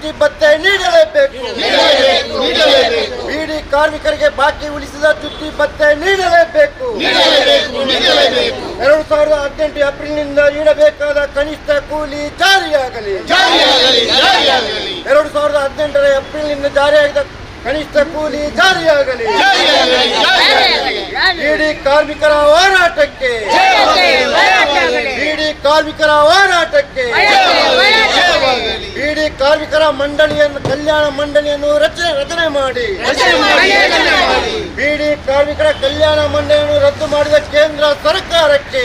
ಚುಟ್ಟಿ ಭತ್ಯೆ ನೀಡಲೇಬೇಕು. ಬೀಡಿ ಕಾರ್ಮಿಕರಿಗೆ ಬಾಕಿ ಉಳಿಸಿದ ಚುಟ್ಟಿ ಭತ್ಯೆ ನೀಡಲೇಬೇಕು. 2018 ಏಪ್ರಿಲ್ನಿಂದ ನೀಡಬೇಕಾದ ಕನಿಷ್ಠ ಕೂಲಿ ಜಾರಿಯಾಗಲಿ. 2018ರ ಏಪ್ರಿಲ್ನಿಂದ ಜಾರಿಯಾಗಿದ್ದ ಕನಿಷ್ಠ ಕೂಲಿ ಜಾರಿಯಾಗಲಿ. ಬೀಡಿ ಕಾರ್ಮಿಕರ ಹೋರಾಟಕ್ಕೆ, ಬೀಡಿ ಕಾರ್ಮಿಕರ ಹೋರಾಟಕ್ಕೆ. ಬೀಡಿ ಕಾರ್ಮಿಕರ ಮಂಡಳಿಯನ್ನು, ಕಲ್ಯಾಣ ಮಂಡಳಿಯನ್ನು ರಚನೆ ರಚನೆ ಮಾಡಿ. ಬೀಡಿ ಕಾರ್ಮಿಕರ ಕಲ್ಯಾಣ ಮಂಡಳಿಯನ್ನು ರದ್ದು ಮಾಡಿದ ಕೇಂದ್ರ ಸರ್ಕಾರಕ್ಕೆ,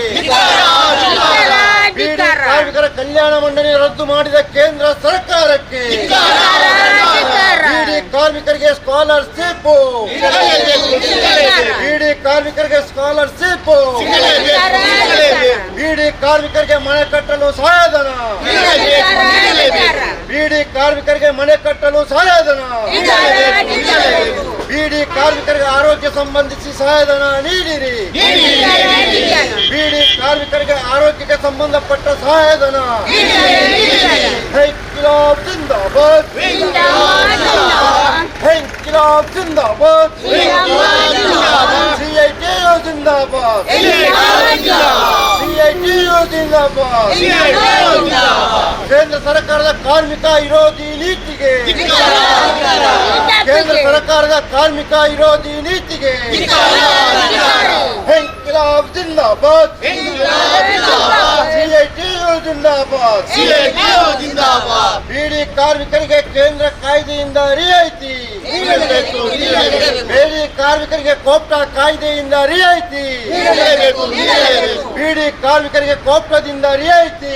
ಬೀಡಿ ಕಾರ್ಮಿಕರ ಕಲ್ಯಾಣ ಮಂಡಳಿ ರದ್ದು ಮಾಡಿದ ಕೇಂದ್ರ ಸರ್ಕಾರಕ್ಕೆ. ಬೀಡಿ ಕಾರ್ಮಿಕರಿಗೆ ಸ್ಕಾಲರ್ಶಿಪ್, ಬೀಡಿ ಕಾರ್ಮಿಕರಿಗೆ ಸ್ಕಾಲರ್ಶಿಪ್, ಬೀಡಿ ಕಾರ್ಮಿಕರಿಗೆ ಮನೆ ಕಟ್ಟಲು ಸಹಾಯಧನ, ಬೀಡಿ ಕಾರ್ಮಿಕರಿಗೆ ಮನೆ ಕಟ್ಟಲು ಸಹಾಯಧನ, ಬೀಡಿ ಕಾರ್ಮಿಕರಿಗೆ ಆರೋಗ್ಯ ಸಂಬಂಧಿಸಿ ಸಹಾಯಧನ ನೀಡಿರಿ. ಬೀಡಿ ಕಾರ್ಮಿಕರಿಗೆ ಆರೋಗ್ಯಕ್ಕೆ ಸಂಬಂಧಪಟ್ಟ ಸಹಾಯಧನ. ಇಂಕ್ವಿಲಾಬ್ ಜಿಂದಾಬಾದ್, ಇಂಕ್ವಿಲಾಬ್ ಜಿಂದಾಬಾದ್, ಸಿಐಟಿಯು ಜಿಂದಾಬಾದ್, ಸಿಐಟಿಯು ಜಿಂದಾಬಾದ್. ಕೇಂದ್ರ ಸರ್ಕಾರದ ಕಾರ್ಮಿಕ ವಿರೋಧಿ ನೀತಿಗೆ, ಕೇಂದ್ರ ಸರ್ಕಾರದ ಕಾರ್ಮಿಕ ವಿರೋಧಿ ನೀತಿಗೆ. ಇಂಕ್ವಿಲಾಬ್ ಜಿಂದಾಬಾದ್, ಸಿಐಟಿಯು ಜಿಂದಾಬಾದ್. ಬೀಡಿ ಕಾರ್ಮಿಕರಿಗೆ ಕೇಂದ್ರ ಕಾಯ್ದೆಯಿಂದ ರಿಯಾಯಿತಿ, ಬೀಡಿ ಕಾರ್ಮಿಕರಿಗೆ ಕೋಪ್ಟಾ ಕಾಯ್ದೆಯಿಂದ ರಿಯಾಯಿತಿ, ಬೀಡಿ ಕಾರ್ಮಿಕರಿಗೆ ಕೋಪ್ಟಾದಿಂದ ರಿಯಾಯಿತಿ,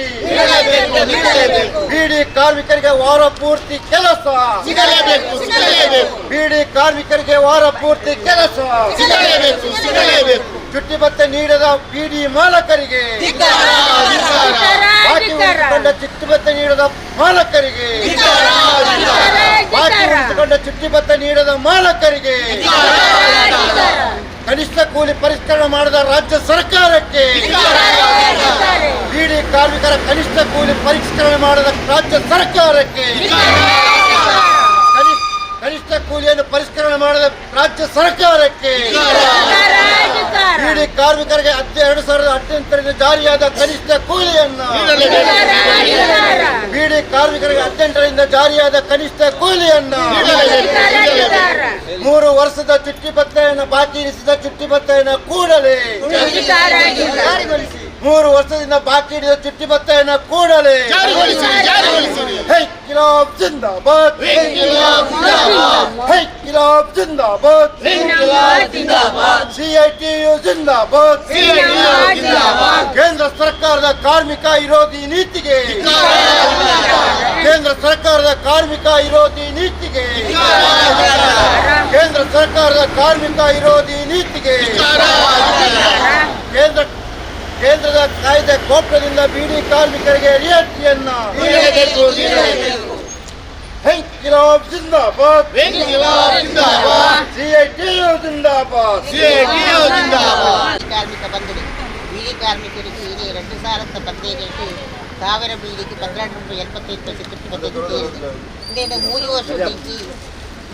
ಬೀಡಿ ಕಾರ್ಮಿಕರಿಗೆ ವಾರ ಪೂರ್ತಿ ಕೆಲಸ, ಬೀಡಿ ಕಾರ್ಮಿಕರಿಗೆ ವಾರ ಪೂರ್ತಿ ಕೆಲಸ. ಚುಟ್ಟಿ ಭತ್ತೆ ನೀಡದ ಬೀಡಿ ಮಾಲಕರಿಗೆ, ಬಾಕಿ ಉಳಿಸಿಕೊಂಡ ಚುಟ್ಟಿ ಭತ್ತೆ ನೀಡದ ಮಾಲಕರಿಗೆ, ಬಾಕಿ ಉಳಿಸಿಕೊಂಡ ಚುಟ್ಟಿ ಭತ್ತೆ ನೀಡದ ಮಾಲಕರಿಗೆ. ಕನಿಷ್ಠ ಕೂಲಿ ಪರಿಷ್ಕರಣೆ ಮಾಡದ ರಾಜ್ಯ ಸರ್ಕಾರಕ್ಕೆ, ಬೀಡಿ ಕಾರ್ಮಿಕರ ಕನಿಷ್ಠ ಕೂಲಿ ಪರಿಷ್ಕರಣೆ ಮಾಡದ ರಾಜ್ಯ ಸರ್ಕಾರಕ್ಕೆ, ಕನಿಷ್ಠ ಕೂಲಿಯನ್ನು ಪರಿಷ್ಕರಣೆ ಮಾಡದ ರಾಜ್ಯ ಸರ್ಕಾರಕ್ಕೆ. ಬೀಡಿ ಕಾರ್ಮಿಕರಿಗೆ 2018ರಿಂದ ಜಾರಿಯಾದ ಕನಿಷ್ಠ ಕೂಲಿಯನ್ನು, ಬೀಡಿ ಕಾರ್ಮಿಕರಿಗೆ 18ರಿಂದ ಜಾರಿಯಾದ ಕನಿಷ್ಠ ಕೂಲಿಯನ್ನು, 3 ವರ್ಷದ ಚುಟ್ಟಿ ಭತ್ತೆಯನ್ನು, ಬಾಕಿ ಇರಿಸಿದ ಚುಟ್ಟಿ ಭತ್ತೆಯನ್ನು ಕೂಡಲೇ ಜಾರಿಗೊಳಿಸಿ. 3 ವರ್ಷದಿಂದ ಬಾಕಿ ಹಿಡಿದ ಚುಟ್ಟಿ ಭತ್ತೆಯನ್ನು ಕೂಡಲೇ. ಇಂಕ್ವಿಲಾಬ್ ಜಿಂದಾಬಾದ್, ಇಂಕ್ವಿಲಾಬ್ ಜಿಂದಾಬಾದ್, ಸಿಐಟಿಯು ಜಿಂದಾಬಾದ್. ಕೇಂದ್ರ ಸರ್ಕಾರದ ಕಾರ್ಮಿಕ ವಿರೋಧಿ ನೀತಿಗೆ, ಕೇಂದ್ರ ಸರ್ಕಾರದ ಕಾರ್ಮಿಕ ವಿರೋಧಿ ನೀತಿಗೆ, ಕೇಂದ್ರ ಸರ್ಕಾರದ ಕಾರ್ಮಿಕ ವಿರೋಧಿ ನೀತಿಗೆ. ಕೇಂದ್ರದ ಕಾಯ್ದೆ ಕೋಪ್ಟಾದಿಂದ ಬೀಡಿ ಕಾರ್ಮಿಕರಿಗೆ ರಿಯಾಯಿತಿಯನ್ನ. ಇಂಕ್ವಿಲಾಬ್ ಜಿಂದಾಬಾದ್, ಸಿಐಟಿಯು ಜಿಂದಾಬಾದ್. ಕಾರ್ಮಿಕ ಬಂಧುಗಳು, ಬೀಡಿ ಕಾರ್ಮಿಕರಿಗೆ ಈಗ 2015 1000 ಬೀಡಿಗೆ 12 ರೂಪಾಯಿ 75 ಪೈಸೆ ತುಟ್ಟಿ ಭತ್ತೆ. ಇನ್ನೇನು 3 ವರ್ಷ ದಿಂಚಿ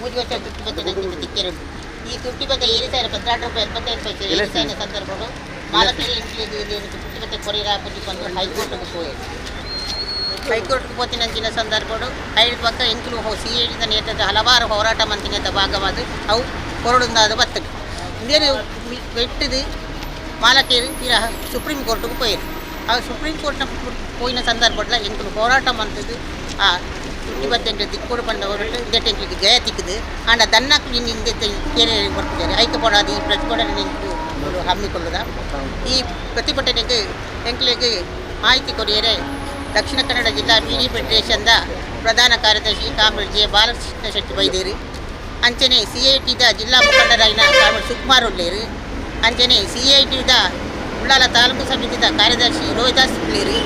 3 ವರ್ಷ ತುಟ್ಟಿ ಭತ್ತೆ ನಂಗೆ ತಿಕ್ಕೆರುಂಟು. ಈ ತುಟ್ಟಿ ಭತ್ತೆ ಏರಿಸಾಯಿರ, 12 ರೂಪಾಯಿ 75 ಪೈಸೆ ಏರಿಸಾಯಿನ ಸಂದರ್ಭಡು ಮಾಲಕರು ತುಟ್ಟಿ ಭತ್ತೆ ಕೊರಿಯರ್ ಹಾಕಿ ಬಂದು ಹೈಕೋರ್ಟ್ಗೆ ಪೋಯೆರ್. ಹೈಕೋರ್ಟ್ಗೆ ಪೋತಿನಂಚಿನ ಸಂದರ್ಭಡು ಐದು ಪಕ್ಕ ಎಂಕುಲು ಸಿಐಟಿದ ನೇತೃತ್ವದ ಹಲವಾರು ಹೋರಾಟ ಮಂತಿನದ ಭಾಗವಾದ ಅವು ಕೊರಡುಂದಾದ ಬತ್ತದು. ಇಂದೇನು ಬೆಟ್ಟದು ಮಾಲಕೇರು ಪಿರ ಸುಪ್ರೀಂ ಕೋರ್ಟ್ಗೆ ಪೋಯೆರ್. ಆ ಸುಪ್ರೀಂ ಕೋರ್ಟ್ನ ಪೋಯಿನ ಸಂದರ್ಭಡ್ಲ ಎಂಕುಲು ಹೋರಾಟ ಮಂತದ್ದು ಆ ತುಟ್ಟಿ ಬತ್ತೆಂಟು ದಿಕ್ಕೋಡು ಪಂಡ ಹೊರಟು ಇಂದೆಟ್ ಎಂಕ್ಲಿಗೆ ಜಯ ತಿಕ್ಕುದು. ಆಂಡ ದನ್ನಕ್ ಇಂದೆ ಕೇರೆ ಕೊಡ್ತಿದ್ದಾರೆ ಐಕೆ ಪೋಡಾದ ಈ ಪ್ರತಿಭಟನೆ ಎಂಕುಲು ಹಮ್ಮಿಕೊಳ್ಳುದ. ಈ ಪ್ರತಿಭಟನೆಗೆ ಎಂಕ್ಲೆಗ್ ಮಾಹಿತಿ ಕೊರಿಯರೆ ದಕ್ಷಿಣ ಕನ್ನಡ ಜಿಲ್ಲಾ ಬೀಡಿ ಫೆಡರೇಷನ್ದ ಪ್ರಧಾನ ಕಾರ್ಯದರ್ಶಿ ಕಾಮ್ರೇಡ್ ಜೆ ಬಾಲಕೃಷ್ಣ ಶೆಟ್ಟಿ ಬೈದೇರು, ಅಂಚನೆ ಸಿಐಟಿದ ಜಿಲ್ಲಾ ಮುಖಂಡರಾಯಿನ ಕಾಮ್ರೇಡ್ ಸುಕುಮಾರ್ ಉಳ್ಳೇರು, ಅಂಚನೆ ಸಿಐಟಿದ ಉಳ್ಳಾಲ ತಾಲೂಕು ಸಮಿತಿದ ಕಾರ್ಯದರ್ಶಿ ರೋಹಿದಾಸ್ ಉಳ್ಳೇರು,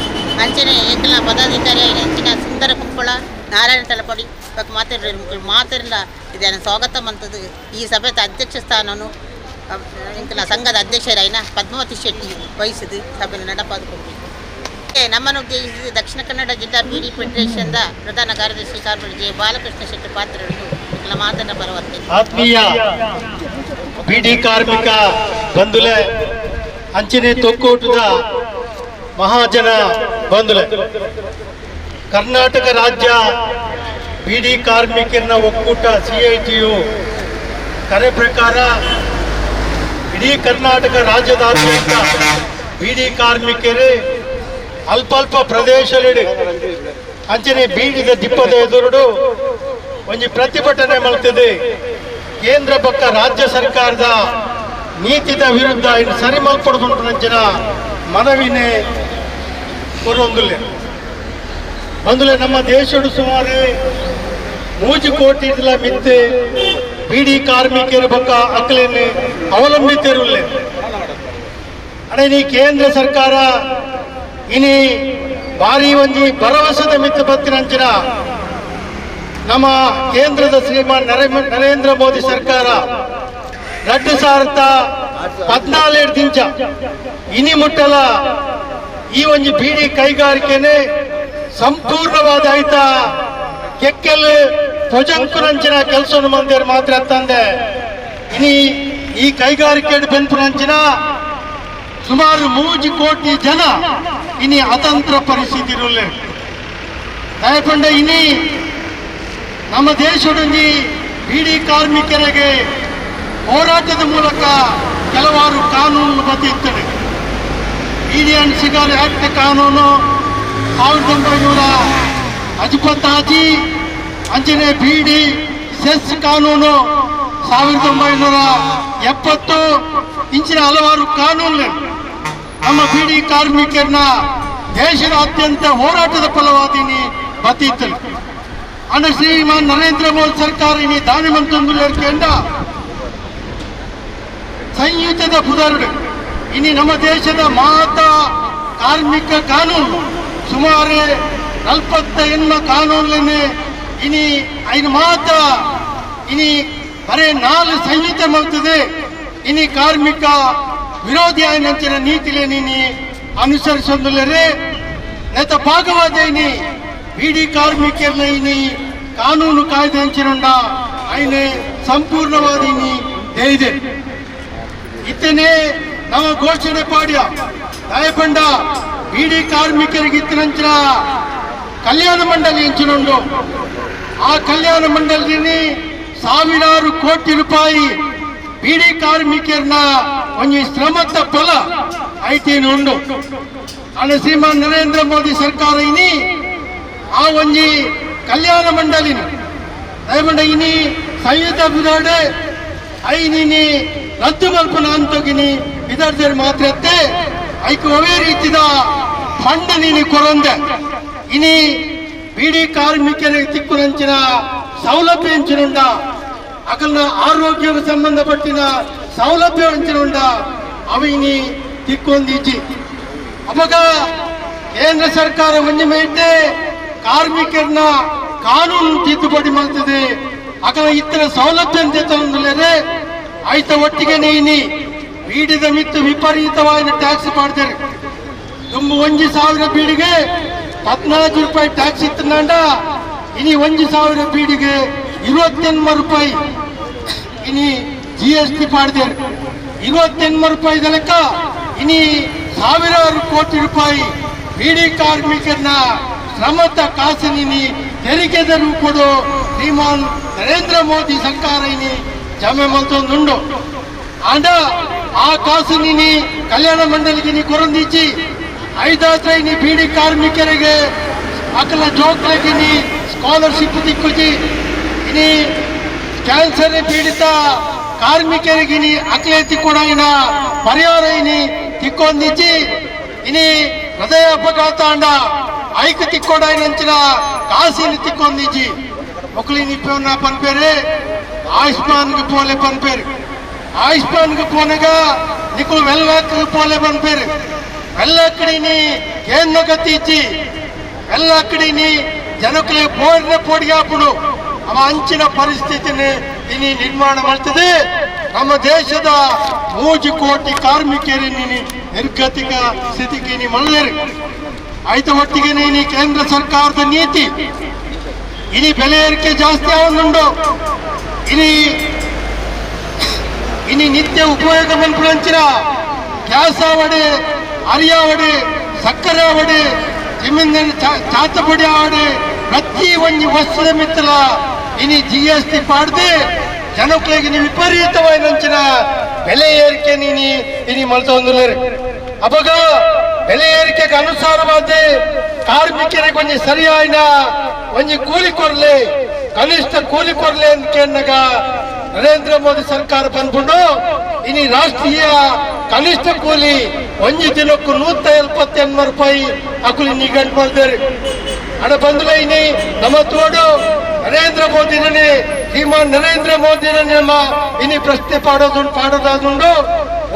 ಅಂಚನೆ ಎಂಕಲ್ನ ಪದಾಧಿಕಾರಿ ಅಂಚಿನ ಸುಂದರ ಕುಂಪಳ, ನಾರಾಯಣ ತಲಪಡಿ ಬೊಕ್ಕ ಮಾತೆರ್ಲ ಮಾತೆರ್ಲ ಇದನ್ನು ಸ್ವಾಗತ ಮಂತದ್ದು. ಈ ಸಭೆತ ಅಧ್ಯಕ್ಷ ಸ್ಥಾನನು ಎಂಕಲ್ನ ಸಂಘದ ಅಧ್ಯಕ್ಷರಾಯಿನ ಪದ್ಮಾವತಿ ಶೆಟ್ಟಿ ವಹಿಸಿದು ಸಭೆಯನ್ನು ನಡಪಾದು ಕೊಡ್ಬೇಕು. ನಮ್ಮನ್ನು ಉದ್ದೇಶಿಸಿ ದಕ್ಷಿಣ ಕನ್ನಡ ಜಿಲ್ಲಾ ಬೀಡಿ ಫೆಡರೇಷನ್ದ ಪ್ರಧಾನ ಕಾರ್ಯದರ್ಶಿ ಕಾರ್ಪೊರೇಟ್ ಜೆ ಬಾಲಕೃಷ್ಣ ಶೆಟ್ಟಿ ಪಾತ್ರರು ಮಾತನ್ನ ಬರುವಂತೆ. ಆತ್ಮೀಯ ಬೀಡಿ ಕಾರ್ಮಿಕ ಬಂಧುಲೆ, ಅಂಚನೆ ತೊಕ್ಕೋಟದ ಮಹಾಜನ ಬಂಧುಲೆ, ಕರ್ನಾಟಕ ರಾಜ್ಯ ಬೀಡಿ ಕಾರ್ಮಿಕರನ್ನ ಒಕ್ಕೂಟ ಸಿಐಟಿಯು ಕರೆ ಪ್ರಕಾರ ಇಡೀ ಕರ್ನಾಟಕ ರಾಜ್ಯದಾದ್ಯಂತ ಬೀಡಿ ಕಾರ್ಮಿಕರೇ ಅಲ್ಪ ಪ್ರದೇಶದಲ್ಲಿ ಅಂಚನೆ ಬೀಡಿದ ದಿಪ್ಪದ ಎದುರುಡು ಒಂಜಿ ಪ್ರತಿಭಟನೆ ಮಲ್ತದೆ. ಕೇಂದ್ರ ಪಕ್ಕ ರಾಜ್ಯ ಸರ್ಕಾರದ ನೀತಿದ ವಿರುದ್ಧ ಇನ್ನು ಸರಿ ಮಲ್ಪಡುವಂಚಿನ ಮನವಿನೇ ಕೊರೊಂದುಲ್ಲೆ. ಬಂದುಲೆ, ನಮ್ಮ ದೇಶಡು ಸುಮಾರು 3 ಕೋಟಿ ಮಿತ್ತೆ ಬೀಡಿ ಕಾರ್ಮಿಕರ ಬೊಕ್ಕ ಅಕ್ಲೆನ್ ಅವಲಂಬಿತರುಲ್ಲೆ. ಅಡೆ ನೀ ಕೇಂದ್ರ ಸರ್ಕಾರ ಇನಿ ಭಾರಿ ಒಂಜಿ ಭರವಸೆದ ಮಿತ್ತ ಬತ್ತಿನಂಚಿನ ನಮ್ಮ ಕೇಂದ್ರದ ಶ್ರೀಮಾನ್ ನರೇಂದ್ರ ಮೋದಿ ಸರ್ಕಾರ 2014 ದಿಂಚ ಇನಿ ಮುಟ್ಟಲ ಈ ಒಂಜಿ ಬೀಡಿ ಕೈಗಾರಿಕೆನೆ ಸಂಪೂರ್ಣವಾದ ಆಯ್ತಾ ಕೆಕ್ಕೆಲ್ ಪೊಜಂಕುನಂಚಿನ ಕೆಲಸವನ್ನು ಮಂದಿರ ಮಾತ್ರ ತಂದೆ ಇನಿ ಈ ಕೈಗಾರಿಕೆ ಬೆನ್ಪುನಂಚಿನ ಸುಮಾರು 3 ಕೋಟಿ ಜನ ಇನಿ ಅತಂತ್ರ ಪರಿಸ್ಥಿತಿ ಇರುಲ್ಲೆ. ದಯಪಂಡ ಇನಿ ನಮ್ಮ ದೇಶದೊಂದಿ ಬೀಡಿ ಕಾರ್ಮಿಕರಿಗೆ ಹೋರಾಟದ ಮೂಲಕ ಕೆಲವಾರು ಕಾನೂನು ಬತ್ತಿರ್ತದೆ. ಬೀಡಿ ಅಂಡ್ ಸಿಗಾರ್ ಆಕ್ಟ್ ಕಾನೂನು 1956, ಅಂಚನೆ ಬೀಡಿ ಸೆಸ್ ಕಾನೂನು 1970 ಇಂಚಿನ ಹಲವಾರು ಕಾನೂನು ನಮ್ಮ ಬೀಡಿ ಕಾರ್ಮಿಕರನ್ನ ದೇಶದ ಅತ್ಯಂತ ಹೋರಾಟದ ಫಲವಾದಿನಿ ಬತ್ತಿತ್ತು. ಅಂದ್ರೆ ಶ್ರೀಮಾನ್ ನರೇಂದ್ರ ಮೋದಿ ಸರ್ಕಾರ ಇನಿ ದಾನಿ ಮಂತೊಂದುಲ್ಲೆರ್ ಸಂಯುಕ್ತದ ಪುದರುಡು ಇನಿ ನಮ್ಮ ದೇಶದ ಮಾತಾ ಕಾರ್ಮಿಕ ಕಾನೂನು ಸುಮಾರು 48 ಕಾನೂನುಲನೆ ಇನಿ ಐನು ಮಾತ ಇನಿ ಬರೇ ನಾಲ್ ಸಂಹಿತೆ ಮಲ್ತದೆ. ಇನಿ ಕಾರ್ಮಿಕ ವಿರೋಧಿ ಆಯಿನಂಚಿನ ನೀತಿಲೆ ನೀನಿ ಅನುಸರಿಸೊಂದುಲ್ಲೆರ್. ನೆತ ಭಾಗವಾದ ಇನಿ ಬೀಡಿ ಕಾರ್ಮಿಕರನ್ನ ಇನಿ ಕಾನೂನು ಕಾಯ್ದೆ ಅಂಚಿನುಂಡ ಐನೆ ಸಂಪೂರ್ಣವಾದ ಇನಿ ಇದೆ. ಇತ್ತನೇ ನಮ್ಮ ಘೋಷಣೆ ಪಾಡ್ಯ. ದಯಪಂಡ ಬೀಡಿ ಕಾರ್ಮಿಕರಿಗೆ ಇತ್ತಿನಂಚಿನ ಕಲ್ಯಾಣ ಮಂಡಳಿ ಎಂಚಿನುಂಡು. ಆ ಕಲ್ಯಾಣ ಮಂಡಳಿని ಸಾವಿರಾರು ಕೋಟಿ ರೂಪಾಯಿ ಬೀಡಿ ಕಾರ್ಮಿಕರನ್ನ ಒಂಜಿ ಶ್ರಮದ ಫಲ ಐತೇನು ಉಂಡು. ಅಣ್ಣ ಶ್ರೀಮಾನ್ ನರೇಂದ್ರ ಮೋದಿ ಸರ್ಕಾರ ಇನಿ ಆ ಒಂಜಿ ಕಲ್ಯಾಣ ಮಂಡಳಿನ ದಯಮಂಡ ಇನಿ ಸಂಯುಕ್ತ ಬಿದಾಡೆ ಐನಿನಿ ರದ್ದು ಮಲ್ಪನ ಅಂತೋಗಿನಿ ವಿದರ್ಜರ್ ಮಾತ್ರ ಐಕ್ ಒವೇ ರೀತಿದ ಫಂಡ್ ನೀನಿ ಕೊರಂದೆ ಇನಿ ಬೀಡಿ ಕಾರ್ಮಿಕರಿಗೆ ತಿಕ್ಕುನಂಚಿನ ಸೌಲಭ್ಯ ಎಂಚಿನುಂಡ, ಅಕಲ್ನ ಆರೋಗ್ಯಕ್ಕೆ ಸಂಬಂಧಪಟ್ಟಿನ ಸೌಲಭ್ಯ ಎಂಚಿನುಂಡ ಅವ ಇನಿ ತಿಕ್ಕೊಂದಿಜ್ಜಿ. ಅವಾಗ ಕೇಂದ್ರ ಸರ್ಕಾರ ಒಂಜಿ ಮೇಟೆ ಕಾರ್ಮಿಕರನ್ನ ಕಾನೂನು ತಿದ್ದುಪಡಿ ಮಾಡ್ತದೆ, ಅಕಲ ಇತರ ಸೌಲಭ್ಯ ತಂದುಲೇರೆ. ಐತ ಒಟ್ಟಿಗೆ ನೀನಿ ಬೀಡಿದ ಮಿತ್ತು ವಿಪರೀತವಾದ ಟ್ಯಾಕ್ಸ್ ಮಾಡ್ತಾರೆ. ತುಂಬ 1000 ಬೀಡಿಗೆ 14 ರೂಪಾಯಿ ಟ್ಯಾಕ್ಸ್ ಇತ್ತಂಡ, ಇನಿ 1000 ಬೀಡಿಗೆ 28 ರೂಪಾಯಿ ಇನಿ ಜಿಎಸ್ಟಿ ಮಾಡಿದ್ದಾರೆ. 28 ರೂಪಾಯಿ ಲೆಕ್ಕ ಇನಿ ಸಾವಿರಾರು ಕೋಟಿ ರೂಪಾಯಿ ಬೀಡಿ ಕಾರ್ಮಿಕರನ್ನ ಶ್ರಮದ ಕಾಸಿನಿ ತೆರಿಗೆದರು ಕೊಡು ಶ್ರೀಮಾನ್ ನರೇಂದ್ರ ಮೋದಿ ಸರ್ಕಾರ ಇನಿ ಜಮೆ ಮಲ್ತೊಂದುಂಡು. ಆಂಡ ಆ ಕಾಸು ನೀನಿ ಕಲ್ಯಾಣ ಮಂಡಳಿಗೆ ನೀ ಕೊರಂದಿಚ್ಚಿ. ಐದಾತ್ರ ಇನಿ ಬೀಡಿ ಕಾರ್ಮಿಕರಿಗೆ ಅಕಲ ಜೋಕ್ಲೆಗೆ ನೀ ಸ್ಕಾಲರ್ಶಿಪ್ ತಿಕ್ಕುಜಿ. ಇನಿ ಕ್ಯಾನ್ಸರ್ ಪೀಡಿತ ಕಾರ್ಮಿಕರಿಗೆ ಇನಿ ಅಕ್ಲೆ ತಿಕ್ಕೊಡಾಯಿನ ಪರಿಹಾರ ಇನಿ ತಿಕ್ಕೊಂದಿಚ್ಚಿ. ಇನಿ ಹೃದಯ ಅಪಘಾತ ಅಂಡ ಐಕ್ ತಿಕ್ಕೊಡಾಯಿನಂಚಿನ ಕಾಸಿని ತಿಕ್ಕೊಂದಿಜ್ಜಿ. ಮೊಕ್ಲಿ ನಿಪ್ಪನ್ನ ಪನ್ಪೇರೆ ಆಯುಷ್ಮಾನ್ಗೆ ಪೋಲೆ ಪನ್ಪೇರು. ಆಯುಷ್ಮಾನ್ಗೆ ಪೋನಗ ನಿಕುಲು ವೆಲ್ಲಾಕ್ ಪೋಲೆ ಪನ್ಪೇರು. ವೆಲ್ಲಕ್ಕಡಿನಿ ಏನ್ನ ಗತಿ ಇಜ್ಜಿ. ವೆಲ್ಲಕ್ಕಡಿನಿ ಜನಕುಲೆ ಪೋರ್ನ ಪೋಡಿಯಾಪುಡು. ಅವ ಅಂಚಿನ ಪರಿಸ್ಥಿತಿని ಇನಿ ನಿರ್ಮಾಣ ಮಾಡ್ತದೆ. ನಮ್ಮ ದೇಶದ 3 ಕೋಟಿ ಕಾರ್ಮಿಕರು ನಿರ್ಗತಿಕ ಸ್ಥಿತಿಗೆ ಇನಿ ಮಲ್ಲೇರು. ಐತ ಒಟ್ಟಿಗೆ ಇನಿ ಕೇಂದ್ರ ಸರ್ಕಾರದ ನೀತಿ ಇನಿ ಬೆಲೆ ಏರಿಕೆ ಜಾಸ್ತಿ ಆವೊಂದುಂಡು ಇನಿ ಇನಿ ನಿತ್ಯ ಉಪಯೋಗ ಮನ್ಪುನಂಚಿನ ಗ್ಯಾಸ್ ಆವಡೆ ಅರಿಯಾವಡೆ ಸಕ್ಕರೆ ಆವಡೆ ಜಮೀನ ಚಾತಪೊಡಿ ಆವಡೆ ಪ್ರತಿ ಒಂಜಿ ವಸ್ತುದ ಮಿತ್ತಲ ಇನಿ ಜಿಎಸ್ಟಿ ಪಾಡ್ದೆ ಜನಕ್ಲೆಗ್ ಇನಿ ವಿಪರೀತವಾಯಿನಂಚಿನ ಬೆಲೆ ಏರಿಕೆ ಇನಿ ಇನಿ ಮಲ್ತೊಂದುಲ್ಲೆರ್. ಅಪಗ ಬೆಲೆ ಏರಿಕೆಗೆ ಅನುಸಾರವಾದ ಕಾರ್ಮಿಕರಿಗೆ ಒಂಜಿ ಸರಿಯಾಯಿನ ಒಂಜಿ ಕೂಲಿ ಕೊರ್ಲೆ, ಕನಿಷ್ಠ ಕೂಲಿ ಕೊರ್ಲೆ ಅಂತ ಕೇಳಿನಾಗ ನರೇಂದ್ರ ಮೋದಿ ಸರ್ಕಾರ ಬಂದ್ಬಿಟ್ಟು ಇನಿ ರಾಷ್ಟ್ರೀಯ ಕನಿಷ್ಠ ಕೂಲಿ ಒಂಜಿ ದಿನಕ್ಕೂ 178 ರೂಪಾಯಿ ಅಕುಲಿ ನಿಗಂಟು ಮಾಡ್ತಾರೆ. ಹಣ ಬಂದ್ಲೆ ಇನಿ ನಮ್ಮ ತೋಡು ನರೇಂದ್ರ ಮೋದಿನೇ, ಶ್ರೀಮಾನ್ ನರೇಂದ್ರ ಮೋದಿನೇ ನಮ್ಮ ಇನಿ ಪ್ರಶ್ನೆ ಪಾಡೋದಾದುಂಡು.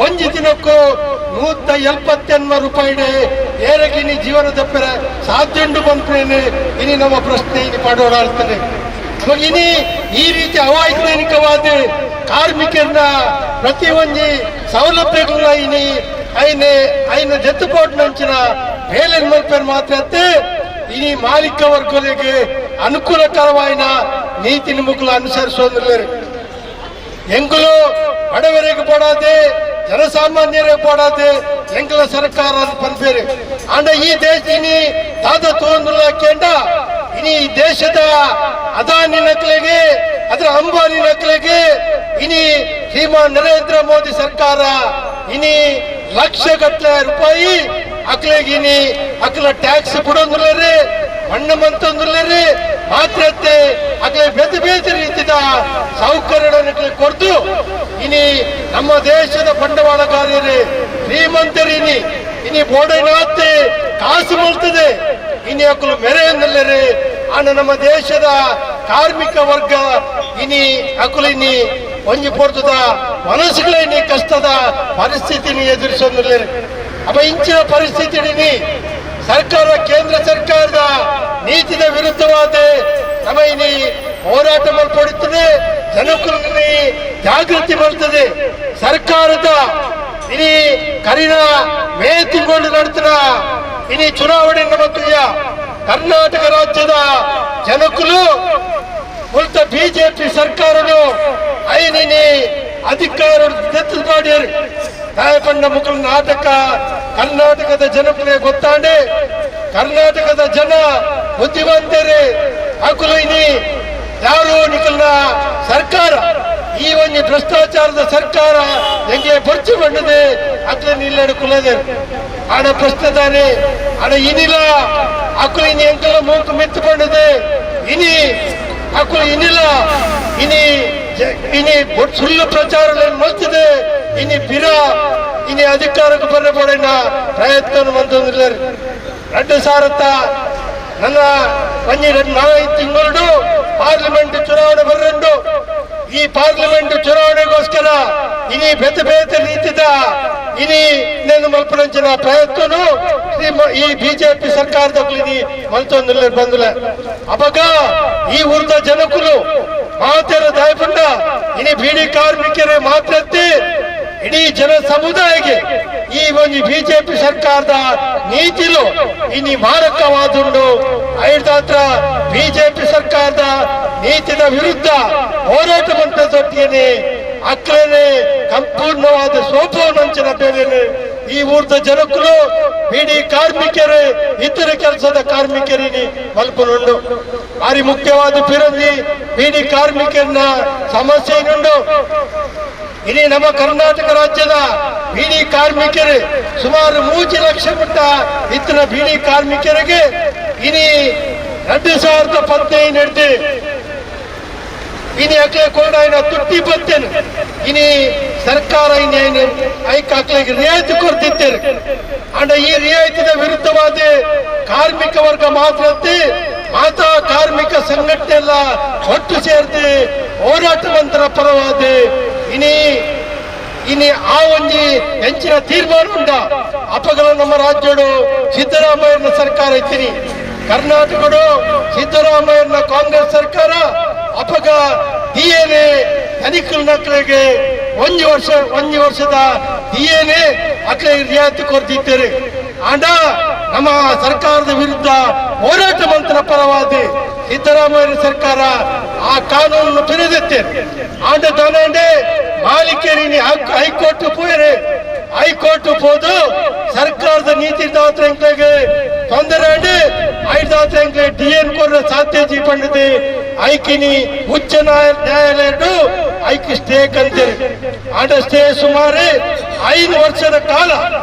ಒಂಜಿ ದಿನಕ್ಕೂ 178 ರೂಪಾಯಿ ಏರಗಿನಿ ಜೀವನ ದಪ್ಪರ ಸಾಧ್ಯ ಉಂಡು ಬಂದ್ರೇನೆ ಇನಿ ನಮ್ಮ ಪ್ರಶ್ನೆ ಇನಿ ಪಾಡೋಡಾಡ್ತಾನೆ. ಅವಾಗ ಇನಿ ಈ ರೀತಿ ಅವೈಜ್ಞಾನಿಕವಾದ ಕಾರ್ಮಿಕರನ್ನ ಪ್ರತಿ ಒಂಜಿ ಸೌಲಭ್ಯಗಳನ್ನ ಇನಿ ಐನೆ ಐನ ಜೆತ್ತುಪೋಟ್ನಂಚಿನ ಬೇಲೆ ಮಲ್ಪೆರ್ ಮಾತ್ರ ಇನಿ ಮಾಲೀಕ ವರ್ಗಗಳಿಗೆ ಅನುಕೂಲಕರವಾಯಿನ ನೀತಿ ನಿಮುಕುಲು ಅನುಸರಿಸೋದಿಲ್ಲ. ಎಂಕುಲು ಬಡವರಿಗೆ ಪಡಾದೆ, ಜನಸಾಮಾನ್ಯರಿಗೆ ಪಡಾದೆ ಎಂಕಲ ಸರ್ಕಾರ ಪನ್ಪೇರು. ಆಂಡ ಈ ದೇಶ ಇನಿ ದಾದ ತೋಂದುಲ್ಲ ಕೇಂಡ ಇನಿ ಈ ದೇಶದ ಅದಾನಿ ನಕ್ಲೆಗೆ ಅದರ ಅಂಬಾನಿ ನಕ್ಲೆಗೆ ಇನಿ ಶ್ರೀಮಾನ್ ನರೇಂದ್ರ ಮೋದಿ ಸರ್ಕಾರ ಇನಿ ಲಕ್ಷ ಗಟ್ಟಲೆ ರೂಪಾಯಿ ಅಕ್ಲೆಗೆ ಇನಿ ಅಕ್ಲ ಟ್ಯಾಕ್ಸ್ ಬಿಡೋಂದುಲ್ಲೇರಿ, ಮಣ್ಣು ಮಂತೊಂದುಲ್ಲೇರಿ, ಮಾತ್ರತೆ ಅಕ್ಲೆ ಬೇತೆ ಬೇತೆ ರೀತಿಯ ಸೌಕರ್ಯಗಳನ್ನು ಕೊಡ್ದು ಇನಿ ನಮ್ಮ ದೇಶದ ಬಂಡವಾಳಗಾರರು ಶ್ರೀಮಂತರು ಇನಿ ಇನಿ ಬೋಡೈನಾತೆ ಕಾಸು ಮಲ್ತದೆ ಇನಿ ಅಕುಲು ಮೆರೆಯನ್ನಲ್ಲರಿ. ಆಂಡ ನಮ್ಮ ದೇಶದ ಕಾರ್ಮಿಕ ವರ್ಗ ಇನಿ ಅಕುಲು ಇನಿ ಒಂಜಿ ಪೊರ್ತದ ಮನಸ್ಸುಗಳೇ ಇನಿ ಕಷ್ಟದ ಪರಿಸ್ಥಿತಿని ಎದುರಿಸೋದಿಲ್ಲ. ಅಪ್ಪ ಇಂಚಿನ ಪರಿಸ್ಥಿತಿ ಸರ್ಕಾರ ಕೇಂದ್ರ ಸರ್ಕಾರದ ನೀತಿಯ ವಿರುದ್ಧವಾದ ನಮ್ಮ ಇನಿ ಹೋರಾಟ ಮಲ್ಪಡುತ್ತದೆ, ಜನಕುಲನಿ ಜಾಗೃತಿ ಬರ್ತದೆ. ಸರ್ಕಾರದ ಇನಿ ಕರಿನ ಮೇ ತಿಂಗಳು ನಡೆದ ಇನಿ ಚುನಾವಣೆ ನಮತ್ತುಯ್ಯ ಕರ್ನಾಟಕ ರಾಜ್ಯದ ಜನಕುಲು ಉಲ್ಟ ಬಿಜೆಪಿ ಸರ್ಕಾರನು ಐನಿನಿ ಅಧಿಕಾರ ತೆತ್ತು ಮಾಡ್ಯಾರ. ತಾಯಪಂಡ ಮುಖಲ ನಾಟಕ ಕರ್ನಾಟಕದ ಜನಕುಲೇ ಗೊತ್ತಾಂಡೆ. ಕರ್ನಾಟಕದ ಜನ ಬುದ್ಧಿವಂತರೇ, ಅಕುಲು ಇನಿ ಯಾರು ನಿಖಲ್ನ ಸರ್ಕಾರ ಈ ಒಂದು ಭ್ರಷ್ಟಾಚಾರದ ಸರ್ಕಾರ ಹೆಂಗೆ ಬರ್ಚು ಬಂದಿದೆ ಅಕ್ಲೆ ನಿಲ್ಲಡು ಕುಲದೆ ಆಡ ಪ್ರಶ್ನೆ ತಾನೆ. ಆಡ ಇನಿಲ ಅಕುಲು ಇನಿ ಎಂಕಲ ಮೂಕು ಮೆತ್ತು ಬಂದಿದೆ ಇನಿ ಅಕುಲು ಇನಿಲ ಇನಿ ಇನಿ ಸುಳ್ಳು ಪ್ರಚಾರ ಮಲ್ತಿದೆ ಇನಿ ಬಿರ ಇನಿ ಅಧಿಕಾರಕ್ಕೆ ಬರಬೋಡಿನ ಪ್ರಯತ್ನ ಮಂತಂದಿಲ್ಲ. 2 ಸಾವಿರದ ನನ್ನ ಒಂಜಿ 4 ತಿಂಗಳು ಪಾರ್ಲಿಮೆಂಟ್ ಚುನಾವಣೆ ಬರ್ರಂಡು. ಈ ಪಾರ್ಲಿಮೆಂಟ್ ಚುನಾವಣೆಗೋಸ್ಕರ ಇನಿ ಬೇತೆ ಬೇತೆ ರೀತಿದ ಇನಿ నేను ಮಲ್ಪನಂಚಿನ ಪ್ರಯತ್ನನು ಈ ಬಿಜೆಪಿ ಸರ್ಕಾರದ ಇನಿ ಮಲ್ತೊಂದಿಲ್ಲ ಬಂದುಲ. ಅಪಗ ಈ ಊರ್ದ ಜನಕುಲು ಮಾತೆರ ದಾಯಪಂಡ ಇನಿ ಬೀಡಿ ಕಾರ್ಮಿಕರೇ ಮಾತ್ರತ್ತೆ ಇಡೀ ಜನ ಸಮುದಾಯಕ್ಕೆ ಈ ಒಂದು ಬಿಜೆಪಿ ಸರ್ಕಾರದ ನೀತಿಲು ಇನಿ ಮಾರಕವಾದುಂಡು. ಐದಾತ್ರ ಬಿಜೆಪಿ ಸರ್ಕಾರದ ನೀತಿಯ ವಿರುದ್ಧ ಹೋರಾಟ ಬಂದ ಅಕ್ರನೆ ಸಂಪೂರ್ಣವಾದ ಸೋಪೋನಂಚಿನ ಬೇರೆ ಈ ಊರ್ದ ಜನಕುಲು ಬೀಡಿ ಕಾರ್ಮಿಕರೇ ಇತರ ಕೆಲಸದ ಕಾರ್ಮಿಕರಿನಿ ಮಲ್ಪನುಂಡು. ಭಾರಿ ಮುಖ್ಯವಾದ ಪಿರಂದಿ ಬೀಡಿ ಕಾರ್ಮಿಕರನ್ನ ಸಮಸ್ಯೆನುಂಡು. ಇಡೀ ನಮ್ಮ ಕರ್ನಾಟಕ ರಾಜ್ಯದ ಬೀಡಿ ಕಾರ್ಮಿಕರು ಸುಮಾರು 3 ಲಕ್ಷ ಮಟ್ಟ ಇತರ ಬೀಡಿ ಕಾರ್ಮಿಕರಿಗೆ ಇನಿ 2015 ನಡೆದು ಇನಿ ಅಕ್ಲೆ ಕೋಡಾಯಿನ ತುಟ್ಟಿ ಬತ್ತೇನೆ ಇನಿ ಸರ್ಕಾರ ಇನಿ ಐಕ್ ಅಕ್ಲೆಗೆ ರಿಯಾಯಿತಿ ಕೊಡ್ತಿದ್ದೇನೆ. ಅಂಡ ಈ ರಿಯಾಯಿತಿಯ ವಿರುದ್ಧವಾದ ಕಾರ್ಮಿಕ ವರ್ಗ ಮಾತ್ರ ಮಾತಾ ಕಾರ್ಮಿಕ ಸಂಘಟನೆ ಎಲ್ಲ ಒಟ್ಟು ಸೇರ್ತಿ ಹೋರಾಟವಂತರ ಪರವಾದ ಇನಿ ಇನಿ ಆ ಒಂಜಿ ಹೆಂಚಿನ ತೀರ್ಮಾನ ಉಂಡ. ಅಪಗಳ ನಮ್ಮ ರಾಜ್ಯಡು ಸಿದ್ದರಾಮಯ್ಯನ ಸರ್ಕಾರ ಇತ್ತೀನಿ, ಕರ್ನಾಟಕಡು ಸಿದ್ದರಾಮಯ್ಯನ ಕಾಂಗ್ರೆಸ್ ಸರ್ಕಾರ ಅಪಗ ಡಿಎನ್ಎ ತನಿಖೆ ನಕ್ಕಳಿಗೆ ಒಂದು ವರ್ಷದ ಡಿಎನ್ಎ ಅಕ್ಲೆ ರಿಯಾಯಿತಿ ಕೊಡ್ತಿದ್ದಾರೆ. ಆಂಡ ನಮ್ಮ ಸರ್ಕಾರದ ವಿರುದ್ಧ ಹೋರಾಟ ಮಂತ್ರ ಪರವಾದಿ ಸಿದ್ದರಾಮಯ್ಯ ಸರ್ಕಾರ ಆ ಕಾನೂನನ್ನು ಪಿರಿದಿತ್ತೇನೆ. ಆಂಡ ತಾನಂಡೆ ಮಾಲೀಕರಿನಿ ಹೈಕೋರ್ಟ್ ಪೋಯರೆ, ಹೈಕೋರ್ಟ್ ಪೋದು ಸರ್ಕಾರದ ನೀತಿ ದಾತ್ರೆಂಕ್ಲೆಗೆ ತೊಂದರೆ ಅಂಡಿ ಐದಾತ್ರೆಂಕ್ಲೆ ಡಿ ಎನ್ ಕೊರ್ರ ಸಾಧ್ಯಜಿ ಪಂಡಿತಿ ಐಕಿನಿ ಉಚ್ಚ ನ್ಯಾಯಾಲಯಡು ಐಕಿ ಸ್ಟೇ ಕಂತೀರಿ. ಆಂಡ ಸ್ಟೇ ಸುಮಾರು 5 ವರ್ಷದ ಕಾಲ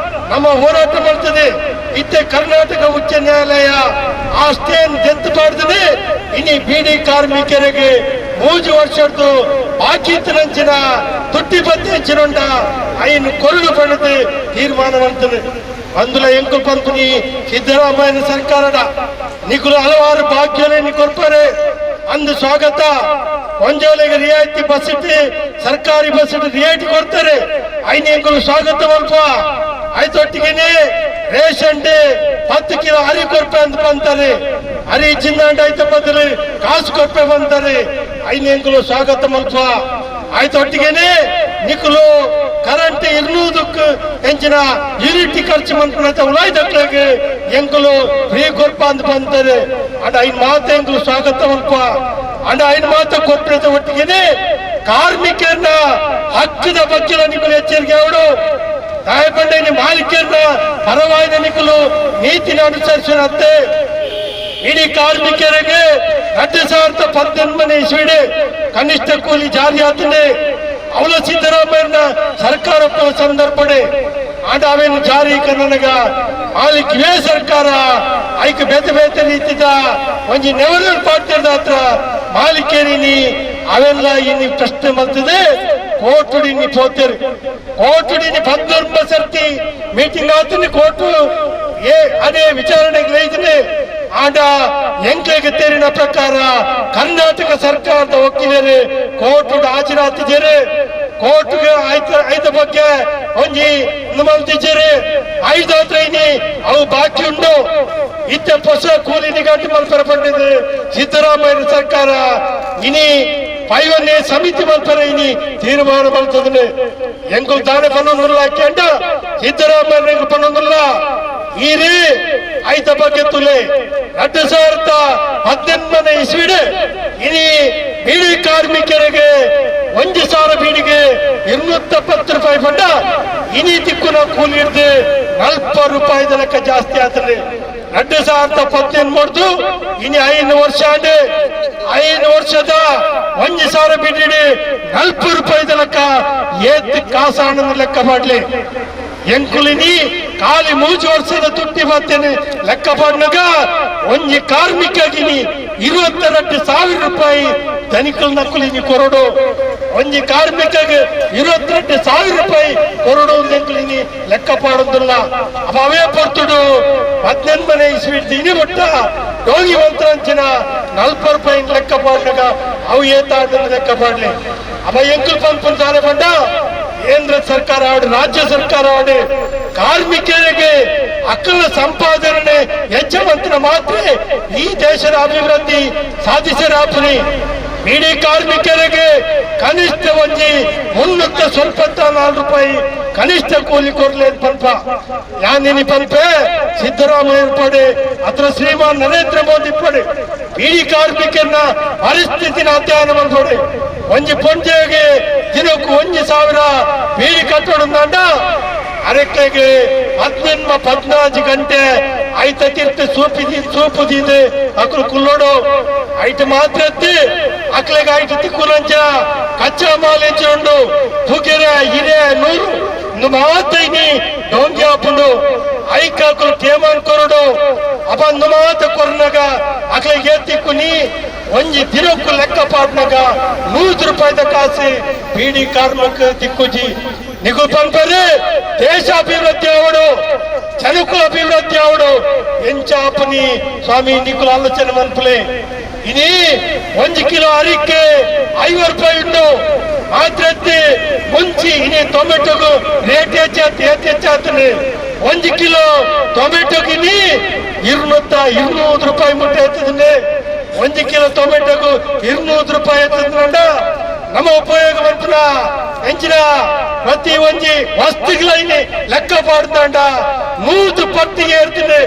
ನಮ್ಮ ಹೋರಾಟ ಮಾಡ್ತದೆ. ಇತ್ತೆ ಕರ್ನಾಟಕ ಉಚ್ಚ ನ್ಯಾಯಾಲಯ ಆ ಸ್ಟೇನ್ ಜಂತು ಮಾಡ್ತದೆ. ಇನಿ ಬೀಡಿ ಕಾರ್ಮಿಕರಿಗೆ 3 ವರ್ಷದ್ದು ಬಾಕಿ ನಂಚಿನ ತುಟ್ಟಿ ಬತ್ತಿ ಹಂಚಿನೊಂಡ ಐನು ಕೊರಡು ಪಡೆದು ತೀರ್ಮಾನ ಮಾಡ್ತದೆ. ಅಂದುಲ ಎಂಕು ಪಂಪುನಿ ಸಿದ್ದರಾಮಯ್ಯ ಸರ್ಕಾರದ ನಿಗುಲು ಹಲವಾರು ಭಾಗ್ಯಲೆ ಕೊರ್ಪರೆ ಅಂದು ಸ್ವಾಗತ. ಒಂಜೋಲೆಗೆ ರಿಯಾಯಿತಿ ಬಸ್ ಇಟ್ಟು ಸರ್ಕಾರಿ ಬಸ್ ಇಟ್ಟು ರಿಯಾಯಿತಿ ಕೊಡ್ತಾರೆ, ಐನ ಎಂಕುಲು ಸ್ವಾಗತ ಮಲ್ಪ. ಐತೊಟ್ಟಿಗೆನೆ ರೇಷನ್ 10 ಕಿಲೋ ಅರಿ ಕೊರ್ಪೆ ಅಂತ ಬಂತಾರೆ, ಅರಿ ಚಿನ್ನಾಂಡ ಐತ ಬದಲು ಕಾಸು ಕೊರ್ಪೆ ಬಂತಾರೆ, ಐನ ಎಂಕುಲು ಸ್ವಾಗತ ಮಲ್ಪ. ಆಯ್ತೊಟ್ಟಿಗೆನೆ ನಿಕುಲು ಕರೆಂಟ್ 200ಕ್ಕೆ ಹೆಂಚಿನ ಯೂನಿಟಿ ಖರ್ಚು ಮಂತ್ರಿ ಉಳಾಯ್ದಕ್ಲೆಗೆ ಎಂಕುಲು ಫ್ರೀ ಕೊರ್ಪ ಅಂತ ಬಂತಾರೆ. ಅಂಡ ಐನ್ ಮಾತ ಎಂಕುಲು ಸ್ವಾಗತ ಮಲ್ಪ. ಅಂಡ ಐನ್ ಮಾತ ಕೊರ್ಪದ ಒಟ್ಟಿಗೆನೆ ಕಾರ್ಮಿಕರನ್ನ ಹಕ್ಕದ ಬಗ್ಗೆ ನಿಕುಲು ಎಚ್ಚರಿಕೆ ಅವಡು ತಾಯಪಂಡೆ ಮಾಲೀಕರನ್ನ ಪರವಾದ ನಿಕುಲು ನೀತಿನ ಅನುಸರಿಸಿದಂತೆ ಇಡೀ ಕಾರ್ಮಿಕರಿಗೆ 2018 ಇಸ್ವಿಡೆ ಕನಿಷ್ಠ ಕೂಲಿ ಜಾರಿ ಆತನೆ ಅವಳ ಸಿದ್ದರಾಮಯ್ಯನ ಸರ್ಕಾರ ಸಂದರ್ಭಡೆ ಆಂಡ ಅವೇನು ಜಾರಿ ಕನ್ನಡಗ ಮಾಲೀಕವೇ ಸರ್ಕಾರ ಐಕ ಬೇತೆ ಬೇತೆ ರೀತಿದ ಒಂಜಿ ನೆವರು ಪಾಡ್ತಿರ್ದ ಹತ್ರ ಮಾಲೀಕರಿನಿ ಅವೆಲ್ಲ ಇನ್ನು ಪ್ರಶ್ನೆ ಮಾಡ್ತದೆ. ಕೋರ್ಟುಡಿ ನೀ ಪೋತೇರಿ, ಕೋರ್ಟುಡಿ 19 ಸರ್ತಿ ಮೀಟಿಂಗ್ ಆತನಿ ಕೋರ್ಟು ಏ ಅದೇ ವಿಚಾರಣೆಗೆ ಲೈದನೆ. ಆಂಡ ಎಂಕ್ಲೆಗೆ ತೇರಿನ ಪ್ರಕಾರ ಕರ್ನಾಟಕ ಸರ್ಕಾರದ ವಕೀಲರು ಕೋರ್ಟ್ ಹಾಜರಾತಿದ್ದಾರೆ. ಕೋರ್ಟ್ಗೆ ಐತ ಬಗ್ಗೆ ಒಂಜಿ ಮಲ್ತಿದ್ದಾರೆ. 5 ಹತ್ರ ಅವು ಬಾಕಿ ಉಂಟು. ಇತ್ತ ಹೊಸ ಕೂಲಿ ನಿಘಂಟು ಮಲ್ಪರ ಪಡೆದಿದೆ ಸಿದ್ದರಾಮಯ್ಯ ಸರ್ಕಾರ. ಇನಿ ಪೈವನ್ನೇ ಸಮಿತಿ ಮಲ್ಪರ ಇನಿ ತೀರ್ಮಾನ ಮಲ್ತದೆ. ಎಂಕುಲು ತಾನೇ ಪನ್ನೊಂದುಲ್ಲ ಹಾಕ್ಯಂಡ ಸಿದ್ದರಾಮಯ್ಯ ಪನ್ನೊಂದುಲ್ಲ ಈರಿ ಐತ ಬಗ್ಗೆ ತುಲೆ 2018 ಇಸ್ವಿಡೆ ಇನಿ ಬೀಡಿ ಕಾರ್ಮಿಕರಿಗೆ 1,000 ಬೀಡಿಗೆ 210 ರೂಪಾಯಿ ಪಂಡ ಇನಿ ತಿಕ್ಕುನ ಕೂಲಿ ಹಿಡ್ದು 40 ರೂಪಾಯಿ ಲೆಕ್ಕ ಜಾಸ್ತಿ ಆತದೆ. 2018 ಮಾಡ್ದು ಇನಿ 5 ವರ್ಷ ಆಂಡೆ 5 ವರ್ಷದ 1,000 ಬೀಡಿ 40 ರೂಪಾಯಿ ಲೆಕ್ಕ ಏತ್ ಕಾಸಾಣನ ಲೆಕ್ಕ ಮಾಡ್ಲಿ. ಎಂಕುಲಿನಿ ಖಾಲಿ 3 ವರ್ಷದ ತುಟ್ಟಿ ಬರ್ತೇನೆ ಲೆಕ್ಕ ಪಾಡ್ನಾಗ ಒಂಜಿ ಕಾರ್ಮಿಕಗಿನಿ 22,000 ರೂಪಾಯಿ ಧನಿಕಲ್ ನಕುಲಿನಿ ಕೊರಡು. ಒಂಜಿ ಕಾರ್ಮಿಕಗೆ 22,000 ರೂಪಾಯಿ ಕೊರಡು ಎಂಕುಲಿನಿ ಲೆಕ್ಕ ಪಾಡೋದಿಲ್ಲ. ಅವೇ ಪೊರ್ತುಡು 18 ಇಸ್ವಿ ಇನಿ ಮುಟ್ಟ ಡೋಗಿ ಮಂತ್ರಂಚಿನ 40 ರೂಪಾಯಿ ಲೆಕ್ಕ ಪಾಡ್ನಾಗ ಅವು ಏತಾಡ ಲೆಕ್ಕ ಪಾಡ್ಲಿ. ಅವ ಎಂಕುಲ್ ಪಂಪನ್ ತಾನೆ ಬಂಡ ಕೇಂದ್ರ ಸರ್ಕಾರ ಆಡು ರಾಜ್ಯ ಸರ್ಕಾರ ಆಡು ಕಾರ್ಮಿಕರಿಗೆ ಅಕ್ಕಲ ಸಂಪಾದನೆ ಹೆಚ್ಚವಂತನ ಮಾತ್ರ ಈ ದೇಶದ ಅಭಿವೃದ್ಧಿ ಸಾಧಿಸರಾಪುನಿ. ಬೀಡಿ ಕಾರ್ಮಿಕರಿಗೆ ಕನಿಷ್ಠ ಒಂಜಿ 374 ರೂಪಾಯಿ ಕನಿಷ್ಠ ಕೂಲಿ ಕೊಡ್ಲಿ ಪಂಪ ಯಾನಿನಿ ಪಂಪೆ ಸಿದ್ದರಾಮಯ್ಯ ಪಡೆ ಅತ್ರ ಶ್ರೀಮಾನ್ ನರೇಂದ್ರ ಮೋದಿ ಪಡೆ ಬೀಡಿ ಕಾರ್ಮಿಕರನ್ನ ಪರಿಸ್ಥಿತಿನ ಅಧ್ಯಯನ ಮಾಡ್ಕೊಡಿ. ಒಂಜಿ ಪೊಂಜೆಗೆ ದಿನಕ್ಕೂ 1,000 ಬೀಡಿ ಕಟ್ಟೋಣ ಅರಕೆಗೆ 18 14 ಗಂಟೆ ಐತ ತೀರ್ಥ ಸೂಪುದಿದೆ ಅಕ್ಲು ಕುಲ್ಲೋಡು ಐಟ ಮಾತ್ರ ಅಕ್ಲೆಗೆ ಐಟ ತಿಕ್ಕುಲಂಚ ಕಚ್ಚಾ ಮಾಲ್ ಉಂಡು ತುಗೆರೆ ಹಿರೆ ನೂರು ಮಾತೈನಿ ಡೋಂಗಿ ಹಾಪುಂಡು ಐಕಾಕುಲು ಟೇಮನ್ ಕೊರಡು ಅಪ ಮಾತ ಕೊರ್ನಾಗ ಅಕ್ಲೆಗೆ ತಿಕ್ಕುನಿ ಒಂಜಿ ದಿನಕ್ಕೂ ಲೆಕ್ಕ ಪಾಡ್ನಾಗ 100 ರೂಪಾಯಿದ ಕಾಸು ಬೀಡಿ ಕಾರ್ಮಿಕ ತಿಕ್ಕುಜಿ. ನಿಗು ಪಂಪರೆ ದೇಶ ಅಭಿವೃದ್ಧಿ ಅವಡು ಜನಕು ಅಭಿವೃದ್ಧಿ ಅವಡು ಎಂಚಾಪನಿ ಸ್ವಾಮಿ ನಿಕುಲ ಆಲೋಚನೆ ಮನ್ಪುಲೆ. ಇನಿ 1 ಕಿಲೋ ಅರಿಕೆ 50 ರೂಪಾಯಿ ಉಂಡು ಮಾತ್ರತ್ತೆ ಮುಂಚಿ ಇನಿ ಟೊಮೆಟೊಗೂ ರೇಟ್ ಹೆಚ್ಚಾಗ್ತದೆ. 1 ಕಿಲೋ ಟೊಮೆಟೊಗಿನಿ 200 ರೂಪಾಯಿ ಮುಟ್ಟೆ ಆಗ್ತದೆ. 1 ಕಿಲೋ ಟೊಮೆಟೊಗೂ 200 ರೂಪಾಯಿ ಆಗ್ತದೆ. ನಮ್ಮ ಉಪಯೋಗ ಬರ್ಪುನ ಎಂಚಿನ ಪ್ರತಿ ಒಂಜಿ ವಸ್ತುಗಳೈನಿ ಲೆಕ್ಕ ಪಾಡ್ದಾಂಡ 100 ಪಟ್ಟಿಗೆ ಇರ್ತದೆ.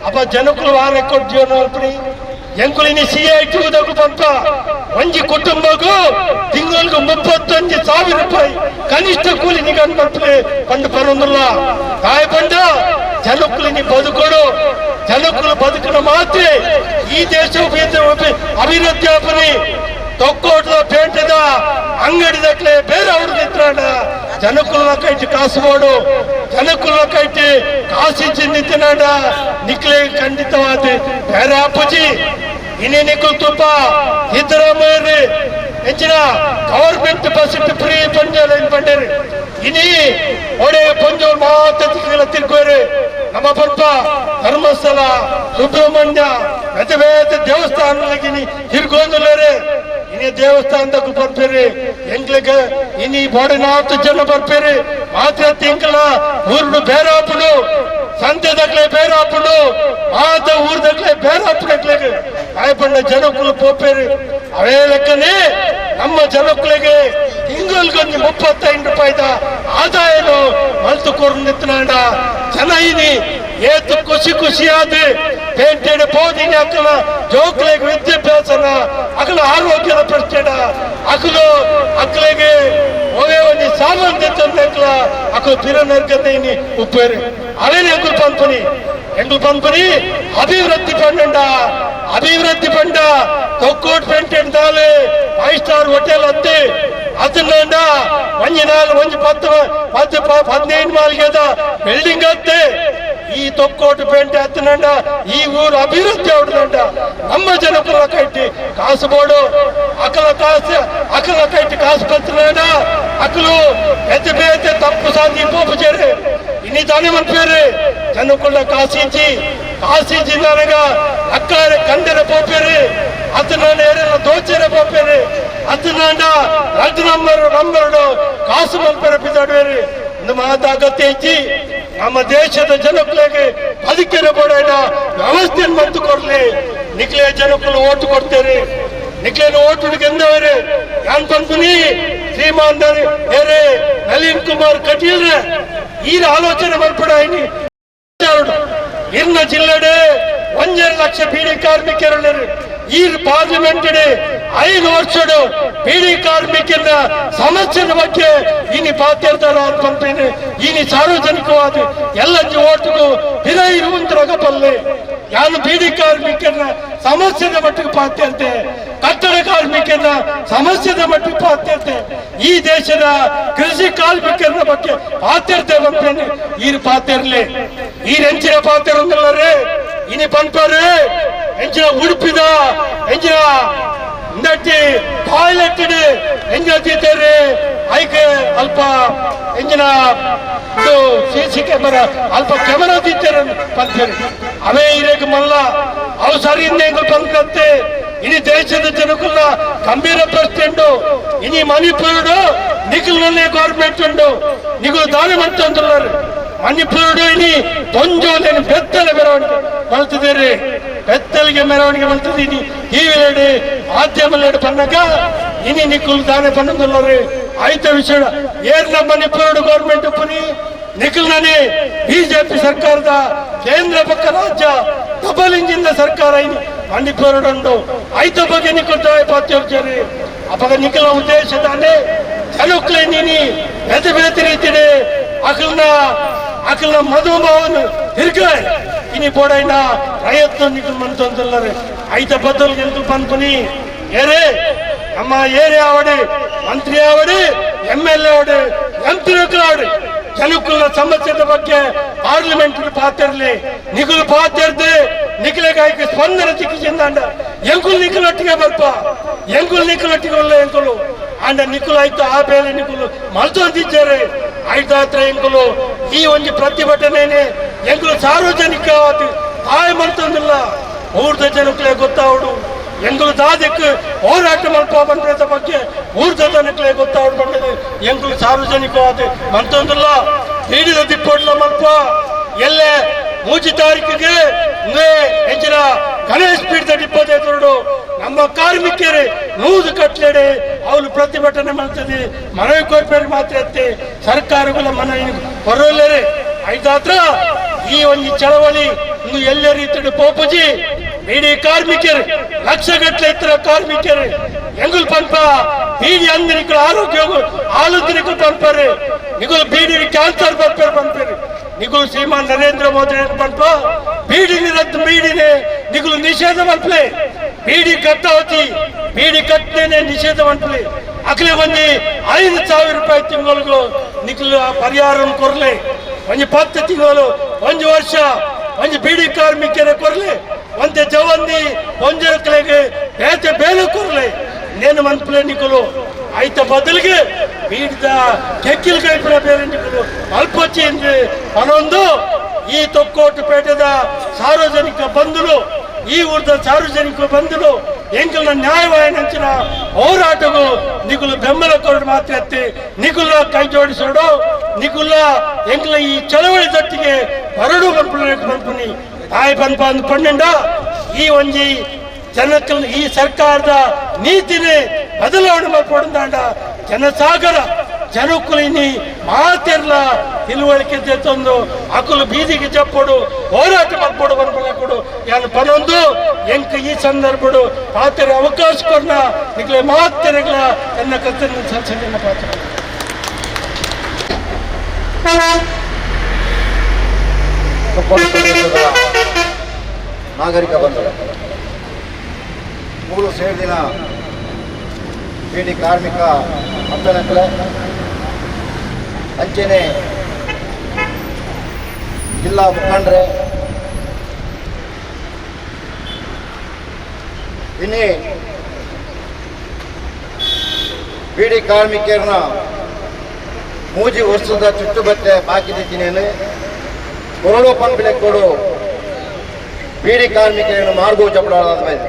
ಅಪ್ಪ ಜನಕುಲು ವಾರ ಕೊಟ್ಟು ಜೀವನ ಅಲ್ಪಡಿ ಎಂಕುಲಿನಿ ಸಿಐ ಟೂದకు పంಪ ಒಂಜಿ ಕುಟುಂಬಗೂ ತಿಂಗಳಿಗೆ 31,000 ರೂಪಾಯಿ ಕನಿಷ್ಠ ಕೂಲಿ ನಿಗನ್ ಬರ್ಪಲೆ ಪಂಡು ಪರೊಂದುಲ್ಲ. ಕಾಯಪಂಡ ಜನಕುಲಿನಿ ಬದುಕೊಡು, ಜನಕುಲು ಬದುಕನ ಮಾತ್ರ ಈ ದೇಶ ಅಭಿವೃದ್ಧಿ ಆಪನಿ. ತೊಕ್ಕೋಟದ ಪೇಂಟದ ಅಂಗಡಿದಕ್ಲೆ ಬೇರೆ ಅವ್ರದ್ದು ಜನಕುಲ ಕೈಟಿ ಕಾಸು ಬೋಡು, ಜನಕುಲ ಕೈಟಿ ಕಾಸು ಚಿನ್ನಿತನಾಡ ನಿಕ್ಲೆ ಖಂಡಿತವಾದ ಬೇರೆ ಅಪ್ಪುಜಿ. ಇನ್ನೇ ನಿಕ್ಕುಲ್ ತುಪ್ಪ ಸಿದ್ದರಾಮಯ್ಯ ಹೆಚ್ಚಿನ government bus free ಪಂಜೋಲ್ ಪಂಡೇರು ಇನಿ ಒಡೆ ಪಂಜೋಲ್ ಮಾತ ತಿರ್ಕೋರು. ನಮ್ಮ ಪಂಪ ಧರ್ಮಸ್ಥಳ ಸುಬ್ರಹ್ಮಣ್ಯ ಬೇತೆ ದೇವಸ್ಥಾನಗಳಿಗೆ ತಿರ್ಕೊಂದುಲ್ಲೇರು. ಇನಿ ದೇವಸ್ಥಾನದಕ್ಕೂ ಬರ್ಪೇರಿ ಎಂಗ್ಲಿಗೆ ಇನಿ ಬೋಡನಾಥ ಜನ ಬರ್ಪೇರಿ. ಮಾತ್ರ ತಿಂಗಳ ಊರು ಬೇರಾಪುಡು ಸಂತೆದಕ್ಲೆ ಬೇರಾಪುಡು ಮಾತ ಊರ್ದಕ್ಲೆ ಬೇರಾಪುಡಕ್ಲೆಗೆ ಕಾಯಪಂಡ ಜನಕ್ಕುಲು ಪೋಪೇರಿ. ಅವೇ ಲೆಕ್ಕನೆ ನಮ್ಮ ಜನಕ್ಕುಲಿಗೆ ತಿಂಗಳಿಗೊಂದು 35 ರೂಪಾಯಿದ ಆದಾಯನು ಮಲ್ತು ಕೊರು ನಿತ್ನಾಂಡ ಜನ ಇನಿ ಏತು ಖುಷಿ ಖುಷಿಯಾದ ಪೇಂಟೆಡ್ ಪೋದಿನಿ. ಅಕಲ ಜೋಕ್ಲೆಗೆ ವಿದ್ಯಾಭ್ಯಾಸನ ಅಕಲ ಆರೋಗ್ಯದ ಪ್ರಶ್ನೆ ಅಕಲು ಅಕ್ಲೆಗೆ ಒವೇ ಒಂದು ಸಾಮಾನ್ಯ ತಂದಕ್ಲ ಅಕಲು ಪಿರನರ್ಗತೆ ಉಪ್ಪೇರು. ಅವೇನೆ ಎಂಕುಲು ಪಂಪನಿ ಎಂಕುಲು ಪಂಪನಿ ಅಭಿವೃದ್ಧಿ ಪಂಡ ಅಭಿವೃದ್ಧಿ ಪಂಡ ತೊಕ್ಕೋಟ್ ಪೇಂಟೆಡ್ ದಾಲೆ 5 ಸ್ಟಾರ್ ಹೋಟೆಲ್ ಅಂತೆ ಅದನ್ನ ಒಂಜಿ ನಾಲ್ ಒಂಜಿ 10 10 15 ಮಾಲ್ಗೆದ ಬಿಲ್ಡಿಂಗ್ ಅಂತೆ. ಈ ತೊಕ್ಕೋಟು ಪೇಂಟೆ ಹತ್ತನಂಡ ಈ ಊರು ಅಭಿವೃದ್ಧಿ ಅವಡಂಡ ನಮ್ಮ ಜನಕುಲ ಕೈಟಿ ಕಾಸು ಬೋಡು ಅಕಲ ಕಾಸು ಅಕಲ ಕೈಟಿ ಕಾಸು ಬರ್ತನಂಡ ಅಕಲು ಎತ್ತೆ ಬೇತೆ ತಪ್ಪು ಸಾಧಿ ಪೋಪು ചേರು ಇನಿ ತಾನೇ ಮನ್ಪೇರು ಜನಕುಲ ಕಾಸಿಂಚಿ ಕಾಸಿಂಚಿ ನನಗ ಅಕ್ಕಾರೆ ಕಂಡರ ಪೋಪೇರು ಅತನ ಏರೆಲ್ಲ ದೋಚೆರೆ ಪೋಪೇರು ಅತನಂಡ ರಡ್ಡು ನಂಬರು ನಂಬರುಡು ಕಾಸು ಮನ್ಪೇರು ಬಿದ್ದಾಡುವೇರು. ಇಂದು ಮಾತ ಅಗತ್ಯ ಇಚ್ಚಿ ನಮ್ಮ ದೇಶದ ಜನಕ್ಕಳಿಗೆ ಬದುಕಿನ ಬೋಡೈನ ವ್ಯವಸ್ಥೆಯನ್ನು ಮಂತು ಕೊಡ್ಲಿ. ನಿಕ್ಲೆ ಜನಕ್ಕಳು ಓಟು ಕೊಡ್ತೇನೆ, ನಿಕ್ಲೇನು ಓಟು ಗೆಂದವರು ಯಾನ್ ಪಂಪುನಿ ಶ್ರೀಮಾನ್ ಬೇರೆ ನಳಿನ್ ಕುಮಾರ್ ಕಟೀಲ್ ಈ ಆಲೋಚನೆ ಬರ್ಪಡ ಇರ್ನ ಜಿಲ್ಲೆಡೆ 1.5 ಲಕ್ಷ ಬೀಡಿ ಕಾರ್ಮಿಕರು ಈ ಪಾರ್ಲಿಮೆಂಟ್ 5 ವರ್ಷಡು ಬೀಡಿ ಕಾರ್ಮಿಕರ ಸಮಸ್ಯೆಯ ಬಗ್ಗೆ ಇನಿ ಪಾತ್ಯರ್ತಾರ ಪಂಪಿನಿ ಇನಿ ಸಾರ್ವಜನಿಕವಾದ ಎಲ್ಲ ಓಟುಗೂ ಬಿಲ ಇರುವಂತರಾಗ ಪಲ್ಲೆ ಯಾನು ಬೀಡಿ ಕಾರ್ಮಿಕರ ಸಮಸ್ಯೆದ ಮಟ್ಟಿಗೆ ಪಾತ್ಯರ್ತೆ, ಕಟ್ಟಡ ಕಾರ್ಮಿಕರ ಸಮಸ್ಯೆದ ಮಟ್ಟಿಗೆ ಪಾತ್ಯರ್ತೆ, ಈ ದೇಶದ ಕೃಷಿ ಕಾರ್ಮಿಕರ ಬಗ್ಗೆ ಪಾತ್ಯರ್ತೆ ಪಂಪಿನಿ. ಈ ಪಾತ್ಯರ್ಲಿ ಈ ಎಂಚಿನ ಪಾತ್ಯರಂದಲ್ಲರೇ ಇನಿ ಪಂಪರು ಎಂಚಿನ ಉಡುಪಿದ ಎಂಚಿನ ಇಂದಟ್ಟಿ ಟಾಯ್ಲೆಟ್ ಎಂಜಿನ ತೀತೇರಿ ಐಕೆ ಅಲ್ಪ ಎಂಜಿನ ಇದು ಸಿಸಿ ಕ್ಯಾಮರಾ ಅಲ್ಪ ಕ್ಯಾಮರಾ ತೀತೇರು ಪಂಪೇರು. ಅವೇ ಇರೇಗ ಮಲ್ಲ ಅವು ಸರಿ ಹಿಂದೆ ಪಂಕತ್ತೆ. ಇನಿ ದೇಶದ ಜನಕುಲ ಗಂಭೀರ ಪ್ರಶ್ನೆ ಉಂಡು. ಇನಿ ಮಣಿಪುರುಡು ನಿಖಲ್ನಲ್ಲೇ ಗೌರ್ಮೆಂಟ್ ಉಂಡು ನಿಗುಲು ದಾನ ಮಂತಂದುన్నారు. ಮಣಿಪುರುಡು ಇನಿ ಪೊಂಜೋಲೇನು ಬೆತ್ತಲೆ ಮೆರವಣಿಗೆ ಮಲ್ತಿದ್ದೀರಿ, ಬೆತ್ತಲಿಗೆ ಮೆರವಣಿಗೆ ಮಲ್ತಿದ್ದೀನಿ ಟಿವಿ ಮಾಧ್ಯಮ ಪನ್ನಗ ಇನಿ ನಿಖುಲ್ ದಾನೆ ಪನ್ನಂದುన్నారు. ಆಯ್ತ ವಿಷಯ ಏರ್ನ ಮಣಿಪುರುಡು ಗೌರ್ಮೆಂಟ್ ಪುನಿ ನಿಖಲ್ನೇ ಬಿಜೆಪಿ ಸರ್ಕಾರದ ಕೇಂದ್ರ ಪಕ್ಕ ರಾಜ್ಯ ಡಬಲ್ ಇಂಜಿನ್ ಸರ್ಕಾರ ಇನಿ ಮಣಿಪುರುಡುಂಡು. ಆಯ್ತ ಬಗ್ಗೆ ನಿಖಲ್ ಪಾತ್ಯೋರ್ಜರಿ ಅಪಗ ನಿಖಲ ಉದ್ದೇಶ ತಾನೆ ಜನಕ್ಕಲೇ ನೀನಿ ಬೇತೆ ಬೇತೆ ರೀತಿಡೆ ಅಕಲ್ನ ಅಕಲ್ನ ಮಧುಭಾವನು ತಿರ್ಗ ಇನಿ ಬೋಡೈನ ಪ್ರಯತ್ನ ನಿಖಲ್ ಮಂತಂದುಲ್ಲರು. ಐತ ಬದಲು ಗೆಲ್ತು ಪನ್ಪುನಿ ಏರೇ ನಮ್ಮ ಏರಿಯಾ ಆವಡಿ ಮಂತ್ರಿ ಆವಡಿ MLA ಆವಡಿ ಎಂಪಿ ಆವಡಿ ಜನಕ್ಕುಲ ಸಮಸ್ಯೆದ ಬಗ್ಗೆ ಪಾರ್ಲಿಮೆಂಟ್ ಪಾತಿರ್ಲಿ ನಿಗುಲು ಪಾತಿರ್ದೆ ನಿಖಲೆಗಾಯ್ಕೆ ಸ್ಪಂದನೆ ಚಿಕ್ಕಿಸಿಂದಾಂಡ ಎಂಕುಲು ನಿಖಲೊಟ್ಟಿಗೆ ಬರ್ಪ ಎಂಕುಲು ನಿಖಲೊಟ್ಟಿಗೆ ಒಳ್ಳೆ ಎಂಕುಲು ಅಂಡ ನಿಖುಲು ಆಯ್ತು ಆ ಬೇಲೆ ನಿಖುಲು ಮಲ್ತೊಂದಿದ್ದಾರೆ. ಆಯ್ತಾತ್ರ ಎಂಕುಲು ಈ ಒಂದು ಪ್ರತಿಭಟನೆ ಎಂಕುಲು ಸಾರ್ವಜನಿಕವಾದ ತಾಯಿ ಮಲ್ತೊಂದಿಲ್ಲ ಊರ್ದ ಜನಕ್ಕಲೇ ಗೊತ್ತಾವಡು ಎಂಕುಲು ದಾದಕ್ಕೆ ಹೋರಾಟ ಮಲ್ಪ ಬಂದ ಬಗ್ಗೆ ಊರ್ದ ಜನಕ್ಕಲೇ ಗೊತ್ತಾವಡು ಬಂದது ಎಂಕುಲು ಸಾರ್ವಜನಿಕವಾದ ಮಲ್ತೊಂದಿಲ್ಲ. ನೀಡಿದ ದಿಪ್ಪೊಡ್ಲ ಮಲ್ಪ ಎಲ್ಲೆ 3 ತಾರೀಕಿಗೆ ಹೆಚ್ಚಿನ Ganesh ಪೀಠದ ಡಿಪ್ಪದೇತರುಡು ನಮ್ಮ ಕಾರ್ಮಿಕರೇ ನೂದು ಕಟ್ಲೆಡೆ ಅವಳು ಪ್ರತಿಭಟನೆ ಮಾಡ್ತದೆ ಮನವಿ ಕೋರ್ಪೇರು ಮಾತ್ರ ಎತ್ತಿ ಸರ್ಕಾರಗಳ ಮನವಿ ಕೊರೋಲ್ಲರೆ ಐದಾತ್ರ ಈ ಒಂದು ಚಳವಳಿ ಇನ್ನು ಎಲ್ಲ ರೀತಿಯ ಪೋಪಜಿ ಬೀಡಿ ಕಾರ್ಮಿಕರು ಲಕ್ಷ ಗಟ್ಟಲೆ ಇತರ ಕಾರ್ಮಿಕರು ಎಂಗುಲ್ ಪಂಪ ಬೀಡಿ ಅಂದಿನಿಕಳು ಆರೋಗ್ಯ ಆಲೋಚನೆಗಳು ಪಂಪರು ನಿಗುಲು ಬೀಡಿ ಕ್ಯಾನ್ಸರ್ ಬರ್ಪೇರು ಪಂಪರು ನಿಗುಲು ಶ್ರೀಮಾನ್ ನರೇಂದ್ರ ಮೋದಿ ಪಂಪ ಬೀಡಿ ರದ್ದು ಬೀಡಿನೇ ನಿಗುಲು ನಿಷೇಧ ಮಲ್ಪಲೆ ಬೀಡಿ ಕಟ್ಟಾವತಿ ಬೀಡಿ ಕಟ್ಟನೆ ನಿಷೇಧ ಮಲ್ಪಲೆ ಅಖಲೆ ಒಂಜಿ 5,000 ರೂಪಾಯಿ ತಿಂಗಳಿಗೂ ನಿಗುಲು ಆ ಪರಿಹಾರ ಕೊರ್ಲೆ ಒಂಜಿ 10 ತಿಂಗಳು ಒಂಜಿ ವರ್ಷ ಒಂಜಿ ಬೀಡಿ ಕಾರ್ಮಿಕರ ಕೊರ್ಲೆ ಒಂತೆ ಜವಂದಿ ಒಂಜರಕ್ಲೆಗೆ ಬೇತೆ ಬೇಲೆ ಕೊರ್ಲೆ ನೇನು ಮನ್ಪಲೆ ನಿಕಲು ಐತ ಬದಲಿಗೆ ಬೀಡಿದ ಕೆಕ್ಕಿಲ್ ಕೈಪುರ ಬೇರೆ ನಿಕಲು ಅಲ್ಪಚ್ಚಿ ಪನೊಂದು ಈ ತೊಕ್ಕೋಟು ಪೇಟೆದ ಸಾರ್ವಜನಿಕ ಬಂಧುಲು ಈ ಊರ್ದ ಸಾರ್ವಜನಿಕ ಬಂಧುಲು ಎಂಕಲ್ನ ನ್ಯಾಯವಾಯಿನಂಚಿನ ಹೋರಾಟವು ನಿಗುಲು ಬೆಂಬಲ ಕೊರಡು ಮಾತ್ರ ಎತ್ತಿ ನಿಗುಲ ಕೈ ಜೋಡಿಸೋಡು ನಿಗುಲ ಎಂಕಲ ಈ ಚಳವಳಿ ದಟ್ಟಿಗೆ ಬರಡು ಬಂಪುನಿ ತಾಯಿ ಪನ್ಪ ಅಂದ್ ಪನ್ನೆಂಡ ಈ ಒಂಜಿ ಜನಕ್ಕಲ್ ಈ ಸರ್ಕಾರದ ನೀತಿನೇ ಬದಲಾವಣೆ ಮಾಡ್ಕೊಡಂದಾಂಡ ಜನಸಾಗರ ಜನಕ್ಕುಲಿನಿ ಮಾತೆರ್ಲ ತಿಳುವಳಿಕೆ ತಂದು ಅಕುಲು ಬೀದಿಗೆ ಚಪ್ಪಡು ಹೋರಾಟ ಮಾಡ್ಕೊಡು ಬಂದ್ಕೊಡು ಯಾನು ಪನೊಂದು ಎಂಕ ಈ ಸಂದರ್ಭಡು ಪಾತ್ರ ಅವಕಾಶ ಕೊಡ್ನ ನಿಗ್ಲೆ ಮಾತೆರೆಗಳ ಎನ್ನ ಕರ್ತನ ಸಂಸದಿನ ಪಾತ್ರ. ನಾಗರಿಕ ಬಂಧು ಮೂರು ಸೇರಿದಿನ ಬೀಡಿ ಕಾರ್ಮಿಕ ಅಪ್ಪನಕ್ಕಲೆ ಅಂಚೆನೆ ಜಿಲ್ಲಾ ಮುಖಂಡ್ರೆ ಇನ್ನಿ ಬೀಡಿ ಕಾರ್ಮಿಕರನ್ನ ಮೂಜಿ ವರ್ಷದ ಚುಟ್ಟುಬತ್ತೆ ಬಾಕಿ ದಿತ್ತಿನೇನು ಕೊರಡು ಪಂಪಿಲೆ ಕೊಡು ಬೀಡಿ ಕಾರ್ಮಿಕರನ್ನು ಮಾರ್ಗೋ ಚಪಡಾದ ಮೇಲೆ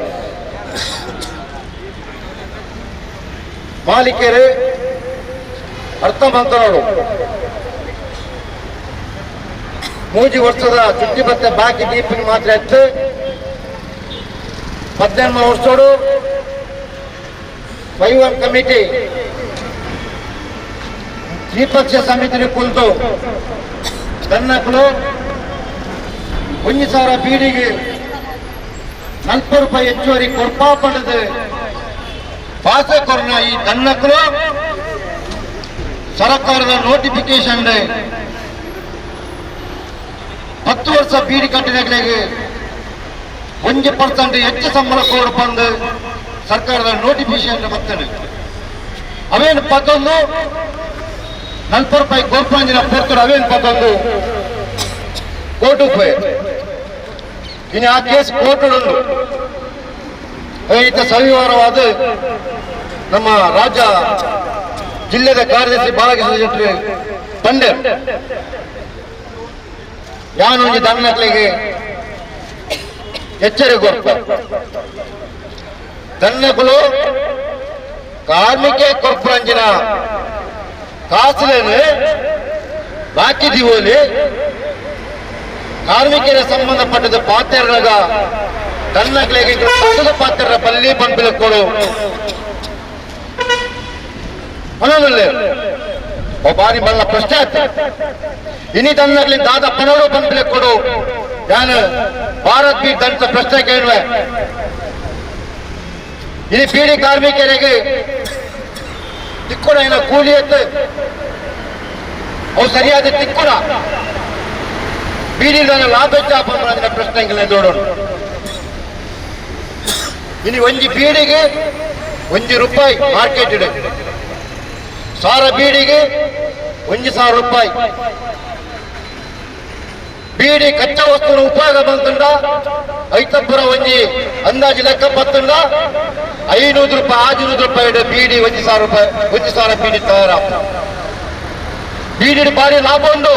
ಮಾಲೀಕರು ಅರ್ಥ ಮಂತನೋಡು ಮೂಜಿ ವರ್ಷದ ಚುಟ್ಟಿ ಬತ್ತೆ ಬಾಕಿ ದೀಪಿನ ಮಾತ್ರ ಎತ್ತು 18 ವರ್ಷೋಡು 5-1 ಕಮಿಟಿ ತ್ರಿಪಕ್ಷ ಸಮಿತಿ ಕುಳಿತು ತನ್ನಕ್ಕಳು 1,000 ಬೀಡಿಗೆ 40 ರೂಪಾಯಿ ಹೆಚ್ಚುವರಿ ಕೊರ್ಪಾ ಪಡೆದು ಪಾಸ ಕೊರ್ನ ಈ ತನ್ನಕ್ಕಳು ಸರ್ಕಾರದ ನೋಟಿಫಿಕೇಶನ್ 10 ವರ್ಷ ಬೀಡಿ ಕಟ್ಟಿನಗಳಿಗೆ 1% ಹೆಚ್ಚು ಸಂಬಳ ಕೊಡು ಬಂದು ಸರ್ಕಾರದ ನೋಟಿಫಿಕೇಶನ್ ಬರ್ತದೆ. ಅವೇನು ಪತ್ತೊಂದು 40 ರೂಪಾಯಿ ಕೊರ್ಪಾಂಜಿನ ಪೊರ್ತರು ಅವೇನು ಪತ್ತೊಂದು ಕೋರ್ಟ್ ರೂಪಾಯಿ ಇನ್ನು ಆ ಕೇಸ್ ಕೋರ್ಟ್ ಉಂಟು. ಈತ ಸವಿವಾರವಾದ ನಮ್ಮ ರಾಜ್ಯ ಜಿಲ್ಲೆದ ಕಾರ್ಯದರ್ಶಿ ಬಾಲಕೃಷ್ಣ ಶೆಟ್ಟಿ ಪಂಡೆ ಯಾನೊಂಜಿ ದನ್ನಕ್ಲೆಗೆ ಎಚ್ಚರಿಕೆ ಕೊರ್ಪ ದನ್ನಕುಲು ಕಾರ್ಮಿಕ ಕೊರ್ಪರಂಜಿನ ಕಾಸುಲೇನು ಬಾಕಿ ದಿವೋಲಿ ಕಾರ್ಮಿಕರ ಸಂಬಂಧಪಟ್ಟದ ಪಾತ್ರರಾಗ ದನ್ನಕ್ಲೆಗೆ ಪಾತ್ರ ಪಲ್ಲಿ ಪಂಪಿಲ ಕೊಡು ಅನ್ನೋದಲ್ಲೇ ಬಾರಿ ಬಲ್ಲ ಪ್ರಶ್ನೆ ಆಯ್ತು. ಇನಿ ತನ್ನಗ್ಲಿ ದಾದ ಪನೋಡು ಪಂಪಿಲೆ ಕೊಡು ಯಾನು ಭಾರತ್ ಬಿ ದಂತ ಪ್ರಶ್ನೆ ಕೇಳುವೆ. ಇನಿ ಬೀಡಿ ಕಾರ್ಮಿಕರಿಗೆ ತಿಕ್ಕೊಡ ಏನ ಕೂಲಿ ಎತ್ತು ಅವು ಸರಿಯಾದ ತಿಕ್ಕೊಡ ಬೀಡಿ ಲಾಭ ಹೆಚ್ಚಾಪ ಪ್ರಶ್ನೆ ನೋಡೋಣ. ಇನಿ ಒಂಜಿ ಬೀಡಿಗೆ 1 ರೂಪಾಯಿ ಮಾರ್ಕೆಟ್ ಇದೆ, 1,000 ಬೀಡಿಗೆ 1,000 ರೂಪಾಯಿ. ಬೀಡಿ ಕಚ್ಚಾ ವಸ್ತುವಿನ ಉಪಯೋಗ ಬಂತುಂಡ ಐತಪ್ಪುರ ಒಂಜಿ ಅಂದಾಜು ಲೆಕ್ಕ ಬತ್ತುಂಡ 500 ರೂಪಾಯಿ 600 ರೂಪಾಯಿ ಬೀಡಿ 1,000 ರೂಪಾಯಿ 1,000 ಬೀಡಿ ತಯಾರ. ಬೀಡಿ ಬಾರಿ ಲಾಭ ಉಂಡು.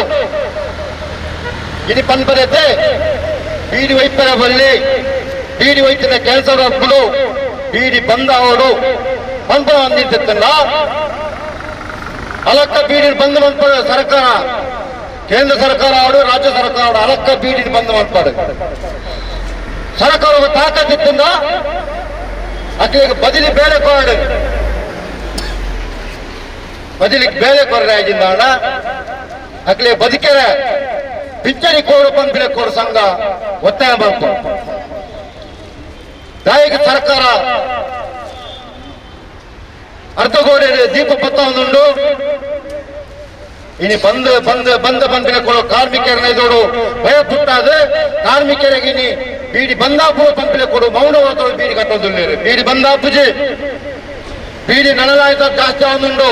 ಇನಿ ಪನ್ಪದೈತೆ ಬೀಡಿ ವೈಪರ ಬಲ್ಲಿ ಬೀಡಿ ವೈದ್ಯನ ಕ್ಯಾನ್ಸರ್ ಅಪ್ಪುಡು ಬೀಡಿ ಬಂದ ಅವಡು ಪನ್ಪ ಅಂದಿರ್ತಲ್ಲ ಅಲಕ್ಕ ಬೀಡಿ ಬಂದ್ ಮನ್ಪಾಡು ಸರ್ಕಾರ ಕೇಂದ್ರ ಸರ್ಕಾರ ಅವಡು ರಾಜ್ಯ ಸರ್ಕಾರ ಅವಡು ಅಲಕ್ಕ ಬೀಡಿ ಬಂದ್ ಮನ್ಪಾಡು. ಸರ್ಕಾರದ ತಾಕತ್ತಿತ್ತಂದ ಅಕ್ಲಿಗೆ ಬದಲಿ ಬೇಲೆ ಕೊರಡು ಬದಲಿಗೆ ಬೇಲೆ ಕೊರ್ರೆ ಆಗಿಂದಾಣ ಅಕ್ಲೆ ಬದುಕೆರೆ ಪಿಂಚಣಿ ಕೋಡು ಪಂಪಿಲೆ ಕೋಡು ಸಂಘ ಒತ್ತಾಯ ಬಂತು. ದಾಯಿಗೆ ಸರ್ಕಾರ ಅರ್ಧ ಕೋಡಿ ದೀಪ ಪತ್ತೊಂದುಂಡು. ಇನಿ ಬಂದ್ ಬಂದ್ ಬಂದ ಬಂದಿನ ಕೊಡು ಕಾರ್ಮಿಕರನ್ನ ಇದೋಡು ಭಯ ಪುಟ್ಟಾದ ಕಾರ್ಮಿಕರಿಗೆ ಇನಿ ಬೀಡಿ ಬಂದಾಪು ಪಂಪಿಲೆ ಕೊಡು ಮೌನ ಹೊರತೋಡು ಬೀಡಿ ಕಟ್ಟೋದಿಲ್ಲ. ಬೀಡಿ ಬಂದಾಪುಜಿ ಬೀಡಿ ನಳಲಾಯ್ತ ಜಾಸ್ತಿ ಆವೊಂದುಂಡು.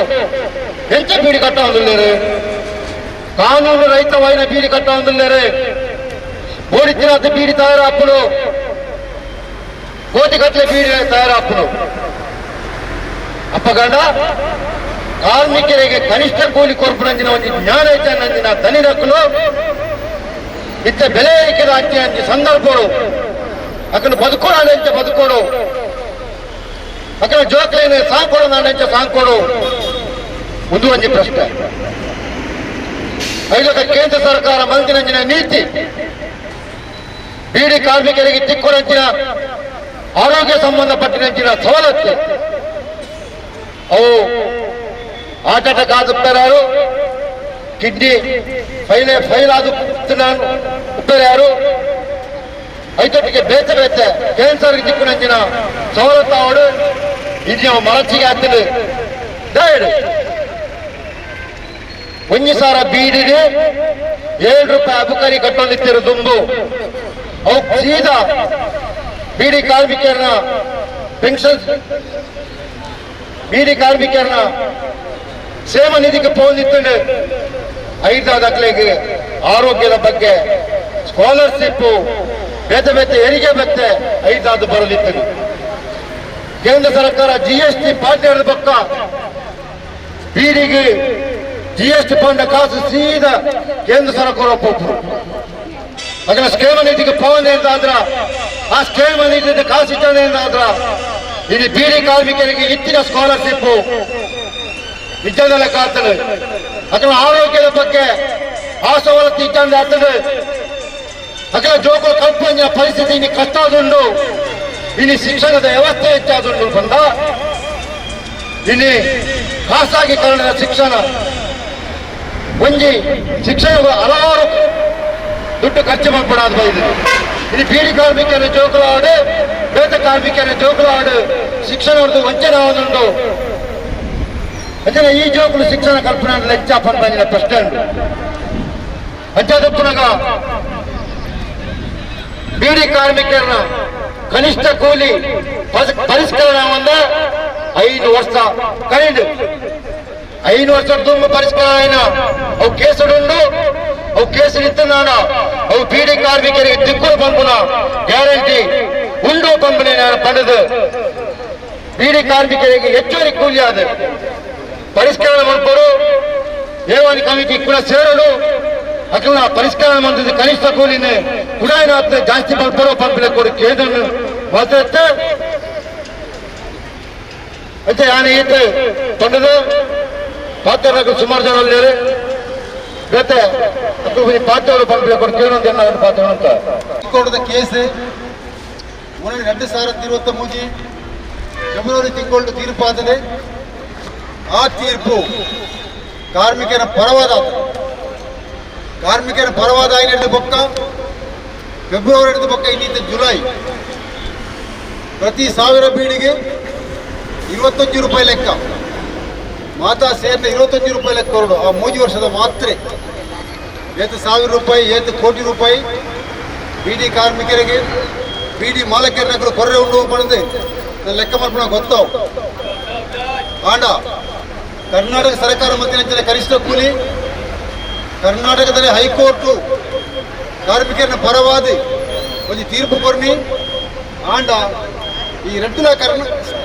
ಎಂಚ ಬೀಡಿ ಕಟ್ಟೋದಿಲ್ಲ? ಕಾನೂನು ರಹಿತವಾಯಿನ ಬೀಡಿ ಕಟ್ಟೋದಿಲ್ಲ. ಬೋಡಿತ್ತಿನಾಥ ಬೀಡಿ ತಯಾರಾಪುಡು, ಕೋಟಿ ಕಟ್ಟಲೆ ಬೀಡಿ ತಯಾರಾಪುಡು. ಅಪ್ಪಗಂಡ ಕಾರ್ಮಿಕರಿಗೆ ಕನಿಷ್ಠ ಕೂಲಿ ಕೊರ್ಪುನಂಜಿನ ಒಂದು ಜ್ಞಾನ ಐತೆ ದನಿರಕ್ಕಲು ಇತ್ತ ಬೆಲೆ ಏರಿಕೆದ ಅಂಚೆ ಅಂಚೆ ಸಂದರ್ಭಗಳು ಅಕ್ಕನ ಬದುಕೋಡು ಅಂಚೆ ಬದುಕೋಡು ಅಕ್ಕನ ಜೋಕ್ಲೇನೆ ಸಾಂಕೋಡು ನಾನಂಚೆ ಸಾಂಕೋಡು ಒಂದು ಒಂಜಿ ಪ್ರಶ್ನೆ. ಐದಕ್ಕೆ ಕೇಂದ್ರ ಸರ್ಕಾರ ಮಂದಿನಂಜಿನ ನೀತಿ ಬೀಡಿ ಕಾರ್ಮಿಕರಿಗೆ ತಿಕ್ಕೊಡಂಚಿನ ಆರೋಗ್ಯ ಸಂಬಂಧಪಟ್ಟಿನಂಚಿನ ಸವಲತ್ತು ಅವು ಹಾರ್ಟ್ ಅಟ್ಯಾಕ್ ಆದುಪ್ಪಾರು, ಕಿಡ್ನಿ ಫೈಲ್ ಫೈಲ್ ಆದುಪ್ಪಾರು, ಐತೊಟ್ಟಿಗೆ ಬೇತೆ ಬೇತೆ ಕ್ಯಾನ್ಸರ್ ದಿಕ್ಕಿನಂಚಿನ ಸವಲತ್ತು ಅವಡು ಇದು ಮರಚಿಗೆ ಆಗ್ತದೆ. ಒಂಜಿ ಸಾರ ಬೀಡಿಗೆ 7 ರೂಪಾಯಿ ಅಬಕಾರಿ ಕಟ್ಟೊಂದಿತ್ತಿರು ದುಂಬು. ಅವು ಸೀದಾ ಬೀಡಿ ಕಾರ್ಮಿಕರನ್ನ ಪೆನ್ಷನ್ ಬೀಡಿ ಕಾರ್ಮಿಕರನ್ನ ಕ್ಷೇಮ ನಿಧಿಗೆ ಪೋಂದಿತ್ತಂಡು. ಐದಾದಕ್ಲೆಗೆ ಆರೋಗ್ಯದ ಬಗ್ಗೆ ಸ್ಕಾಲರ್ಶಿಪ್ ಬೇತೆ ಬೇತೆ ಹೆರಿಗೆ ಬತ್ತೆ ಐದಾದು ಬರಲಿತ್ತು. ಕೇಂದ್ರ ಸರ್ಕಾರ ಜಿಎಸ್ಟಿ ಪಾರ್ಟಿ ಪಕ್ಕ ಬೀಡಿಗೆ ಜಿಎಸ್ಟಿ ಪಂಡ ಕಾಸು ಸೀದಾ ಕೇಂದ್ರ ಸರ್ಕಾರ ಒಪ್ಪರು. ಅದನ್ನ ಸ್ಕೇಮ ನಿಧಿಗೆ ಪೋನ್ ಅಂದ್ರ ಆ ಸ್ಕೇಮ ನಿಧಿ ಕಾಸು ಇದ್ದಾನೆ ಅಂದ್ರ ಇಲ್ಲಿ ಬೀಡಿ ಕಾರ್ಮಿಕರಿಗೆ ಇತ್ತಿನ ಸ್ಕಾಲರ್ಶಿಪ್ ನಿಜದಲ್ಲ ಕಾತದೆ. ಅದನ್ನ ಆರೋಗ್ಯದ ಬಗ್ಗೆ ಆ ಸವಲತ್ತು ಇದ್ದಂದೆ ಆಗ್ತದೆ. ಅದನ್ನ ಜೋಕುಲು ಕಲ್ಪನೆಯ ಪರಿಸ್ಥಿತಿ ಇನ್ನು ಕಷ್ಟ ಆದುಂಡು. ಇನ್ನು ಶಿಕ್ಷಣದ ವ್ಯವಸ್ಥೆ ಹೆಚ್ಚಾದುಂಡು ಬಂದ ಇಲ್ಲಿ ಖಾಸಗೀಕರಣದ ಶಿಕ್ಷಣ ಒಂಜಿ ಶಿಕ್ಷಣ ಹಲವಾರು ದುಡ್ಡು ಖರ್ಚು ಮಾಡ್ಬಿಡೋದು ಬೈದು. ಇಲ್ಲಿ ಬೀಡಿ ಕಾರ್ಮಿಕರ ಜೋಕುಲಾಡು ಬೇತ ಕಾರ್ಮಿಕರ ಜೋಕುಲಾಡು ಶಿಕ್ಷಣ ವಂಚನೆ ಆದುಂಡು. ಅಂದ್ರೆ ಈ ಜೋಕುಲು ಶಿಕ್ಷಣ ಕಲ್ಪನೆ ಲೆಚ್ಚ ಪಂಪಿನ ಪ್ರಶ್ನೆ ಉಂಟು. ಅಂಚಾದಪ್ಪನಾಗ ಬೀಡಿ ಕಾರ್ಮಿಕರನ್ನ ಕನಿಷ್ಠ ಕೂಲಿ ಪರಿಷ್ಕರಣೆ ಒಂದ 5 ವರ್ಷ ಕಳೆದು 5 ವರ್ಷ ತುಂಬ ಪರಿಷ್ಕರಣೆ ಅವು ಕೇಸುಡುಂಡು. ಅವು ಕೇಸು ಇತ್ತನಾಡ ಅವು ಬೀಡಿ ಕಾರ್ಮಿಕರಿಗೆ ದಿಕ್ಕು ಪಂಪುನ ಗ್ಯಾರಂಟಿ ಉಂಡು ಪಂಪನೆ ಪಡೆದು ಬೀಡಿ ಕಾರ್ಮಿಕರಿಗೆ ಹೆಚ್ಚುವರಿ ಕೂಲಿ ಆದ ಪರಿಷ್ಕರಣೆ ಮಾಡ್ಕೊಡು. ದೇವಾನಿ ಕಮಿಟಿ ಕೂಡ ಸೇರಲು ಅಕಲ ಪರಿಷ್ಕರಣೆ ಮಾಡಿದ ಕನಿಷ್ಠ ಕೂಲಿನೇ ಕೂಡ ಜಾಸ್ತಿ ಪಂಪರು ಪಂಪಿನ ಕೊಡು ಕೇಂದ್ರ ಮಾತಾಡ್ತ ಅಂಚೆ ಯಾನೆ ಈತ ತಂಡದ ಪಾತ್ರ ಸುಮಾರು ಜನ ಅಲ್ಲಿದ್ದಾರೆ. ಬೇತೆ ಪಾತ್ರಗಳು ಪಂಪಿನ ಕೊಡು ಕೇಳೊಂದು ಏನಾದ್ರು ಪಾತ್ರ ಅಂತ ಹೈಕೋರ್ಟ್ದ ಕೇಸ್ ಮೊನ್ನೆ 2023 ಫೆಬ್ರವರಿ ತಿಂಗಳು ತೀರ್ಪಾದರೆ ಆ ತೀರ್ಪು ಕಾರ್ಮಿಕರ ಪರವಾದ ಕಾರ್ಮಿಕರ ಪರವಾದ ಐನೆರಡು ಬೊಕ್ಕ ಫೆಬ್ರವರಿ ಹಿಡಿದು ಬೊಕ್ಕ ಇನ್ನಿದ್ದ ಜುಲೈ ಪ್ರತಿ 1000 ಬೀಡಿಗೆ 25 ರೂಪಾಯಿ ಲೆಕ್ಕ ಮಾತಾ ಸೇರಿದ 25 ರೂಪಾಯಿ ಲೆಕ್ಕ ಕೊರಡು ಆ 3 ವರ್ಷದ ಮಾತ್ರೆ ಏತು 1000 ರೂಪಾಯಿ ಏತು ಕೋಟಿ ರೂಪಾಯಿ ಬೀಡಿ ಕಾರ್ಮಿಕರಿಗೆ ಬೀಡಿ ಮಾಲಕರನ್ನ ಕೊರ್ರೆ ಉಂಡು ಪಡೆದು ಲೆಕ್ಕ ಮಾಡ್ಕೊಂಡು ಗೊತ್ತಾವು. ಆಂಡ ಕರ್ನಾಟಕ ಸರ್ಕಾರ ಮತ್ತಿನ ಕನಿಷ್ಠ ಕೂಲಿ ಕರ್ನಾಟಕದಲ್ಲಿ ಹೈಕೋರ್ಟು ಕಾರ್ಮಿಕರನ್ನ ಪರವಾದಿ ಒಂದು ತೀರ್ಪು ಕೊರ್ನಿ ಆಂಡ ಈ ರಡ್ಡುಲ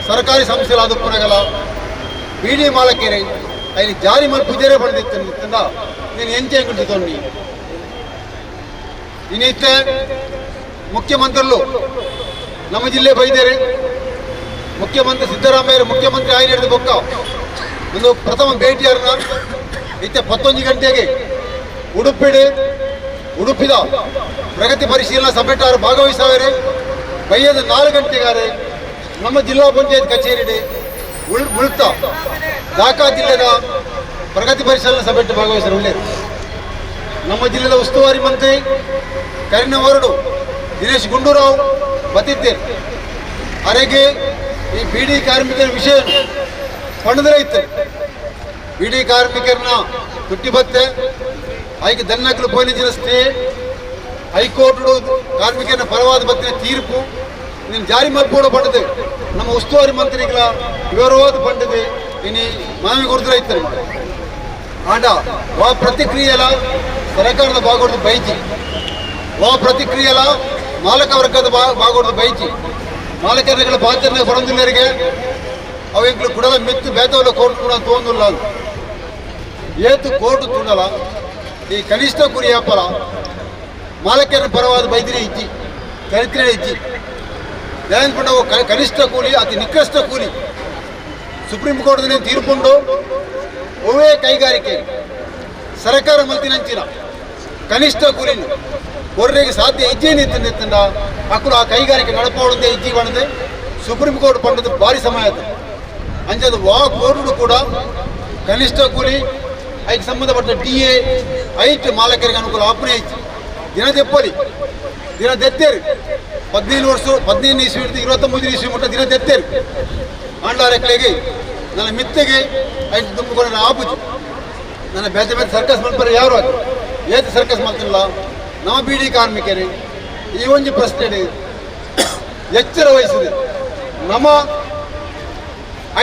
ಸರ್ಕಾರಿ ಸಂಸ್ಥೆಗಳಾದ ಪುನಗಲ ಬೀಡಿ ಮಾಲಕೇರಿ ಅಲ್ಲಿ ಜಾರಿ ಮಲ್ಪುಜೇರೆ ಪಡೆದಿತ್ತು ನೀನು ಎಂಚೆ ತೊಂಡಿ ಇನ್ನಿತ್ತೆ ಮುಖ್ಯಮಂತ್ರಿಗಳು ನಮ್ಮ ಜಿಲ್ಲೆ ಬೈದೇರಿ ಮುಖ್ಯಮಂತ್ರಿ ಸಿದ್ದರಾಮಯ್ಯ ಮುಖ್ಯಮಂತ್ರಿ ಆಯ್ನ ಹಿಡಿದು ಬೊಕ್ಕ ಒಂದು ಪ್ರಥಮ ಭೇಟಿಯಾರನ ಇತ್ತೆ 11 ಗಂಟೆಗೆ ಉಡುಪಿಡಿ ಉಡುಪಿದ ಪ್ರಗತಿ ಪರಿಶೀಲನಾ ಸಭೆಟಾರು ಭಾಗವಹಿಸವೇರೆ. ಬಯ್ಯದ 4 ಗಂಟೆಗಾರೆ ನಮ್ಮ ಜಿಲ್ಲಾ ಪಂಚಾಯತ್ ಕಚೇರಿ ಉಳ್ತ ಢಾಕಾ ಜಿಲ್ಲೆದ ಪ್ರಗತಿ ಪರಿಶೀಲನಾ ಸಭೆ ಭಾಗವಹಿಸಲು ನಮ್ಮ ಜಿಲ್ಲೆದ ಉಸ್ತುವಾರಿ ಮಂತ್ರಿ ಕರಿನ ವಾರ್ಡು ದಿನೇಶ್ ಗುಂಡೂರಾವ್ ಬತ್ತಿದ್ದೇನೆ. ಅರೆಗೆ ಈ ಬೀಡಿ ಕಾರ್ಮಿಕರ ವಿಷಯ ಪಣದ್ರೆ ಇತ್ತು. ಬೀಡಿ ಕಾರ್ಮಿಕರನ್ನ ತುಟ್ಟಿ ಬತ್ತೆ ಐಕೆ ದನ್ನಕಲು ಪೋಲಿಜಿನ stay high court ಕಾರ್ಮಿಕರನ್ನ ಪರವಾದ ಬತ್ತಿನ ತೀರ್ಪು ನೀನು ಜಾರಿ ಮಲ್ಪೋಡ ಪಂಡದೆ ನಮ್ಮ ಉಸ್ತುವಾರಿ ಮಂತ್ರಿಗಳ ವಿವರವಾದ ಪಂಡದೆ ಇನಿ ಮನವಿ ಕೊಡ್ತಾರೆ ಇತ್ತು. ಆಂಡ ವಾ ಪ್ರತಿಕ್ರಿಯೆಲ ಸರ್ಕಾರದ ಬಾಗೋಡ್ದು ಬೈಜಿ, ವಾ ಪ್ರತಿಕ್ರಿಯೆಲ ಮಾಲಕ ವರ್ಗದ ಬಾಗೋಡ್ದು ಬೈಜಿ, ಮಾಲಕರುಗಳ ಬಾಚರಣೆ ಬರೋದಿಲ್ಲರಿಗೆ ಅವೆಂಕ್ಲು ಕುಡಲ ಮೆತ್ತು ಬೇತವಲ್ಲ ಕೋರ್ಟ್ ಕೂಡ ತೋಂದುಲ್ಲ ಏತು ಕೋರ್ಟ್ ತುಣಲ ಈ ಕನಿಷ್ಠ ಕುರಿ ಅಪ್ಪಲ ಮಾಲಕರ ಪರವಾದ ಬೈದಿರಿ ಇಜ್ಜಿ ಚರಿತ್ರೆ ಇಜ್ಜಿ. ದಯಾನಂದ ಕನಿಷ್ಠ ಕೂಲಿ ಅತಿ ನಿಕೃಷ್ಟ ಕೂಲಿ ಸುಪ್ರೀಂ ಕೋರ್ಟ್ ತೀರ್ಪುಂಡು. ಒವೇ ಕೈಗಾರಿಕೆ ಸರ್ಕಾರ ಮಲ್ತಿನಂಚಿನ ಕನಿಷ್ಠ ಕೂಲಿನ ಕೊರ್ರೆಗೆ ಸಾಧ್ಯ ಇಜ್ಜೆ ನಿಂತ ಅಕ್ಕಲು ಆ ಕೈಗಾರಿಕೆ ನಡಪೋಡಂತೆ ಇಜ್ಜಿ ಬಂದೆ ಸುಪ್ರೀಂ ಕೋರ್ಟ್ ಪಂಡದು ಭಾರಿ ಸಮಯ ಆಯ್ತು. ಅಂಚದ ವಾ ಕೋರ್ಟ್ ಕೂಡ ಕನಿಷ್ಠ ಕೂಲಿ ಐಕ್ ಸಂಬಂಧಪಟ್ಟ ಡಿ ಎ ಐಟ್ ಮಾಲಕರಿಗೆ ಅನುಕೂಲ ಆಪನೆ ಐತಿ. ದಿನ ದೆಪ್ಪಲಿ ದಿನ ದೆತ್ತೇರು 15 ವರ್ಷ 15 ಇಸ್ವಿ ಹಿಡಿದು 29 ಇಸ್ವಿ ಮುಟ್ಟ ದಿನ ದೆತ್ತೇರು ಆಂಡಾರಕ್ಕಳಿಗೆ ನನ್ನ ಮಿತ್ತಿಗೆ ಐದು ತುಂಬಿಕೊಂಡು ಆಪುಜಿ ನನ್ನ ಬೇತೆ ಬೇತೆ ಸರ್ಕಸ್ ಮಲ್ಪರೆ ಯಾರು ಅದು ಏತು ಸರ್ಕಸ್ ಮಲ್ತಿಲ್ಲ ನಮ್ಮ ಬೀಡಿ ಕಾರ್ಮಿಕರು. ಈ ಒಂದು ಪ್ರಶ್ನೆ ಎಚ್ಚರ ವಹಿಸಿದೆ. ನಮ್ಮ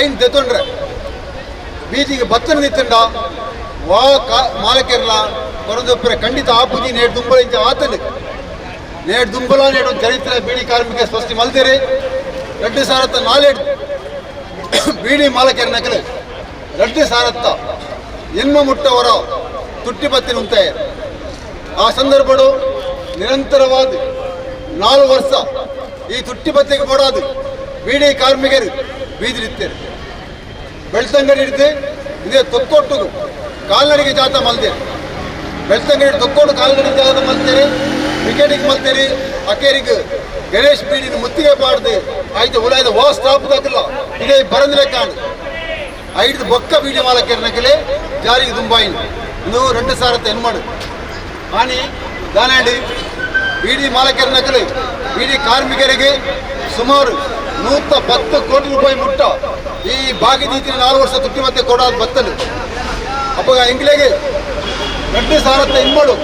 ಐನ್ ತೆತ್ತೊಂಡ್ರೆ ಬೀದಿಗೆ ಬತ್ತನ ನಿತ್ತಂಡ ವಾ ಕಾ ಮಾಲಕಿರಲ ಕೊರದೊಪ್ಪರೆ ಖಂಡಿತ ಆಪುಜಿ ನೇಡು ದುಂಬಲ ಇಂಚ ಆತನು ನೇಡು ದುಂಬಲ ನೇಡು ಚರಿತ್ರೆ ಬೀಡಿ ಕಾರ್ಮಿಕ ಸ್ವಸ್ತಿ ಮಲ್ತೇರಿ 2004 ಬೀಡಿ ಮಾಲಕರ ನಕಲು 2000 ಎನ್ಮ ಮುಟ್ಟವರ ತುಟ್ಟಿ ಬತ್ತಿನ ಉಂತಾಯ. ಆ ಸಂದರ್ಭಡು ನಿರಂತರವಾದ 4 ವರ್ಷ ಈ ತುಟ್ಟಿ ಬತ್ತಿಗೆ ಕೊಡೋದು ಬೀಡಿ ಕಾರ್ಮಿಕರು ಬೀದಿರಿತ್ತೇರು ಬೆಳ್ತಂಗಡಿ ಹಿಡಿದು ಇದೇ ತೊಕ್ಕೊಟ್ಟು ಕಾಲ್ನಡಿಗೆ ಜಾತ ಮಲ್ತೇರಿ ಬೆಳ್ತಂಗಡಿ ತೊಕ್ಕೊಟ್ಟು ಕಾಲ್ನಡಿಗೆ ಜಾತ ಮಲ್ತೇರಿ ಕ್ರಿಕೆಟಿಗೆ ಮಲ್ತೇರಿ ಅಕೇರಿಗೆ ಗಣೇಶ್ ಬೀಡಿನ ಮುತ್ತಿಗೆ ಪಾಡ್ದು ಆಯ್ತು ಉಲಾಯ್ದ ವಾ ಸ್ಟಾಪ್ ದಾಕಲ್ಲ ಇದೇ ಬರಂದ್ರೆ ಕಾಣು ಐದು ಬೊಕ್ಕ ಬೀಡಿ ಮಾಲಕರನಕಲೆ ಜಾರಿಗೆ ದುಂಬಾಯಿನ ಇದು 2000 ಎನ್ಮಾಡು ಆನಿ ದಾನಾಡಿ ಬೀಡಿ ಮಾಲಕರನಕಲೆ ಬೀಡಿ ಕಾರ್ಮಿಕರಿಗೆ ಸುಮಾರು 110 ಕೋಟಿ ರೂಪಾಯಿ ಮುಟ್ಟ ಈ ಭಾಗ್ಯದೀತಿನ 4 ವರ್ಷ ತುಟ್ಟಿ ಮತ್ತೆ ಕೊಡೋದು ಬತ್ತಲು ಅಪ್ಪ ಎಂಗ್ಲೆಗೆ 2000 ಎನ್ಮಾಡು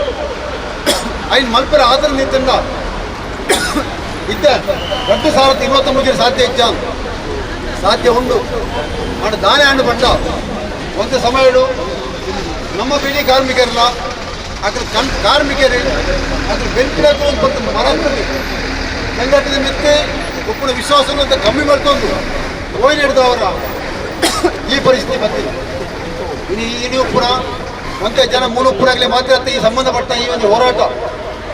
ಐನ್ ಮಲ್ಪರ ಆತರ ನಿಂತಂಡ ಇದ್ದ 2023 ಸಾಧ್ಯ ಇಜ್ಜ ಸಾಧ್ಯ ಉಂಡು ಅಂಡ್ ದಾನೆ ಅಂಡು ಬಂಡ ಒಂದು ಸಮಯಡು ನಮ್ಮ ಬೀಡಿ ಕಾರ್ಮಿಕರಲ್ಲ ಅದ್ರ ಕಾರ್ಮಿಕರು ಅದ್ರ ಬೆಂಕಿನಾಕ ಒಂದು ಮರಂತದೆ ಸಂಘಟನೆ ಮೆತ್ತೆ ಒಪ್ಪುನ ವಿಶ್ವಾಸ ಅಂತ ಕಮ್ಮಿ ಮಾಡ್ಕೊಂಡು ಹೋಯ್ ನಡೆದವರ ಈ ಪರಿಸ್ಥಿತಿ ಬಂದಿದೆ. ಇನ್ನು ಇನ್ನು ಪುರ ಒಂದೇ ಜನ ಮೂಲಪುರಾಗಲಿ ಮಾತ್ರ ಈ ಸಂಬಂಧಪಟ್ಟ ಈ ಒಂದು ಹೋರಾಟ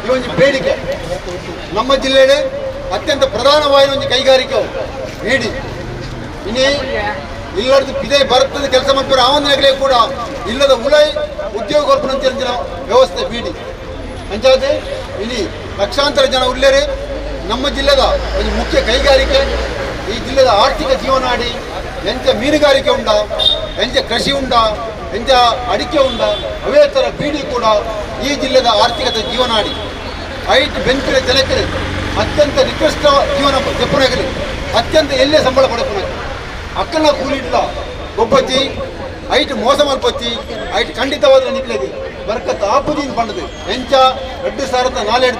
ಈ ಒಂದು ಬೇಡಿಕೆ ನಮ್ಮ ಜಿಲ್ಲೆಯಲ್ಲಿ ಅತ್ಯಂತ ಪ್ರಧಾನವಾದ ಒಂದು ಕೈಗಾರಿಕೆ ಬೀಡಿ. ಇನ್ನು ಇಲ್ಲದ ಇದೇ ಬರ್ತದೆ ಕೆಲಸ ಮಾಡ್ತಾರೆ ಆವಂದನಗಲೇ ಕೂಡ ಇಲ್ಲದ ಉಲೈ ಉದ್ಯೋಗ ಕೊಲ್ಪನಂತ ವ್ಯವಸ್ಥೆ ಬೀಡಿ ಅಂಚಾದೆ ಇಲ್ಲಿ ಲಕ್ಷಾಂತರ ಜನ ಉಳ್ಳೇರಿ ನಮ್ಮ ಜಿಲ್ಲೆದ ಒಂದು ಮುಖ್ಯ ಕೈಗಾರಿಕೆ ಈ ಜಿಲ್ಲೆದ ಆರ್ಥಿಕ ಜೀವನಾಡಿ ಎಂಚ ಮೀನುಗಾರಿಕೆ ಉಂಡ ಎಂಚ ಕೃಷಿ ಉಂಡ ಎಂಚ ಅಡಿಕೆ ಉಂಡ ಅವೇ ಥರ ಬೀಡಿ ಕೂಡ ಈ ಜಿಲ್ಲೆದ ಆರ್ಥಿಕತೆ ಜೀವನಾಡಿ ಐಟ್ ಬೆಂಕಿನ ಜನಕ್ಕೆ ಅತ್ಯಂತ ನಿಕೃಷ್ಟ ಜೀವನ ದೆಪ್ಪನಾಗಲಿ ಅತ್ಯಂತ ಎಲ್ಲೇ ಸಂಬಳ ಪಡೆಪನಾಗಲಿ ಅಕ್ಕನ ಕೂಲಿಡ್ಲ ಗೊಬ್ಬಚ್ಚಿ ಐಟ್ ಮೋಸ ಮಲ್ಪಚ್ಚಿ ಐಟ್ ಖಂಡಿತವಾದ ನಿಕ್ಲೇದಿ ಬರ್ಕತ್ ಆಪುದೀನ್ ಪಂಡದು ಎಂಚ 2004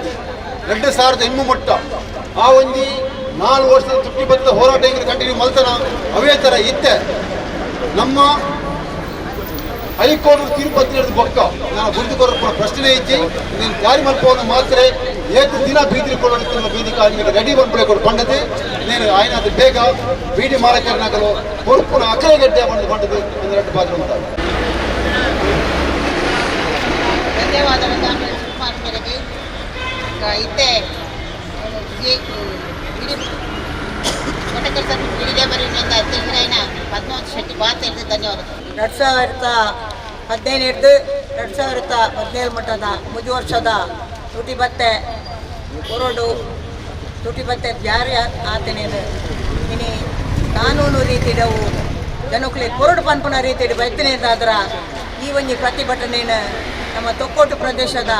2000 ಮೊಟ್ಟ ಆ ಒಂಜಿ 4 ವರ್ಷದ ತುಟ್ಟಿ ಬತ್ತದ ಹೋರಾಟ ಹಿಂಗೆ ಕಂಟಿನ್ಯೂ ಮಲ್ತನ ಅವೇ ಥರ ಇತ್ತೆ ನಮ್ಮ ಹೈಕೋರ್ಟ್ ತೀರ್ಪು ಹಿಡಿದು ಬೊಕ್ಕ ನಾನು ಗುರುತು ಕೊರ ಪ್ರಶ್ನೆ ಇಚ್ಚಿ ನೀನು ಜಾರಿ ಮಲ್ಪೋನು ಮಾತ್ರ ಏತು ದಿನ ಬೀದಿ ಕೊಡೋಣ ಬೀದಿ ಕಾರ್ಮಿಕ ರೆಡಿ ಬಂದ್ಬಿಡೆ ಕೊಡು ಪಂಡದೆ నేను ఆయన ಅದು ಬೇಗ ಬೀಡಿ ಮಾಲಕರನಗಲು ಕೊರ್ಪುನ ಅಕರೆ ಗಡ್ಡೆ ಬಂದು ಬಂಡದು ಒಂದು ಪಾತ್ರ ఉంటారు. ಧನ್ಯವಾದಗಳು ಶಿವಕುಮಾರ್ ಮೇರೆಗೆ. ಇತ್ತೆ ಬಿಡಿ ಕೊಟಕಲ್ ಬಿಡಿ ಲೇಬರ್ ಯೂನಿಯನ್ ಅಧ್ಯಕ್ಷರಾಯಿನ ಪದ್ಮಾವತಿ ಶೆಟ್ಟಿ ಮಾತಾಡಿದ ಧನ್ಯವಾದಗಳು. 2015 ಹಿಡಿದು 2017 ಮಟ್ಟದ ಮುಜು ವರ್ಷದ ತುಟಿ ಬತ್ತೆ ಕೊರಡು ತುಟಿ ಬತ್ತೆ ಜಾರಿ ಆತನೇನು ಇನಿ ಕಾನೂನು ರೀತಿಡವು ಜನಕ್ಕಲೆ ಕೊರಡು ಪನ್ಪುನ ರೀತಿಡು ಬೈತನೇದಾದ್ರ ಈ ಒಂಜಿ ಪ್ರತಿಭಟನೆಯನ್ನು ನಮ್ಮ ತೊಕ್ಕೋಟು ಪ್ರದೇಶದ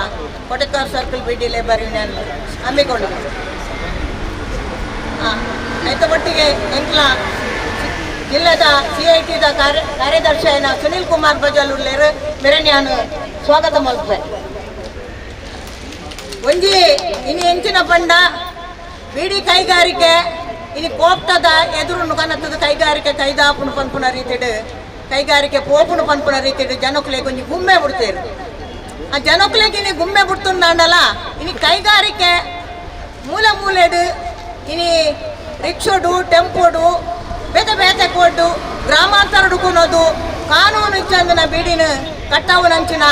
Kotekar circle B D labour union ಹಮ್ಮಿಕೊಂಡಿದೆ. ಐತ ಒಟ್ಟಿಗೆ ಎಂಕ್ಲ ಜಿಲ್ಲೆದ ಸಿಐಟಿದ ಕಾರ್ಯದರ್ಶಿ ಆಯಿನ ಸುನಿಲ್ ಕುಮಾರ್ ಬಜಾಲ್ ಉಲ್ಲೇರು ಮೆರೆನ್ಯಾನು ಸ್ವಾಗತ ಮಲ್ಪೆ. ಒಂಜಿ ಇನಿ ಎಂಚಿನ ಪಂಡ ಬೀಡಿ ಕೈಗಾರಿಕೆ ಇನಿ ಕೋಪ್ತದ ಎದುರು ಕನತದ ಕೈಗಾರಿಕೆ ಕೈದಾಪುನು ಪನ್ಪುನ ರೀತಿಡು ಕೈಗಾರಿಕೆ ಪೋಪುನು ಪನ್ಪುನ ರೀತಿಡು ಜನಕ್ಕುಲೆಗ್ ಒಂಜಿ ಗುಮ್ಮೆ ಬಿಡ್ತೇರು. ಆ ಜನಕ್ಕುಲೆಗ್ ಇನಿ ಗುಮ್ಮೆ ಬಿಡ್ತುಂಡಲ್ಲ ಇನಿ ಕೈಗಾರಿಕೆ ಮೂಲೆ ಮೂಲೆಡು ಇನಿ ರಿಕ್ಷೋಡು ಟೆಂಪೋಡು ಬೇತೆ ಬೇತೆ ಕೊಡು ಗ್ರಾಮಾಂತರ ಕೊನೋದು ಕಾನೂನು ಇಚ್ಚಂದಿನ ಬೀಡಿನ ಕಟ್ಟಾವನಂಚಿನ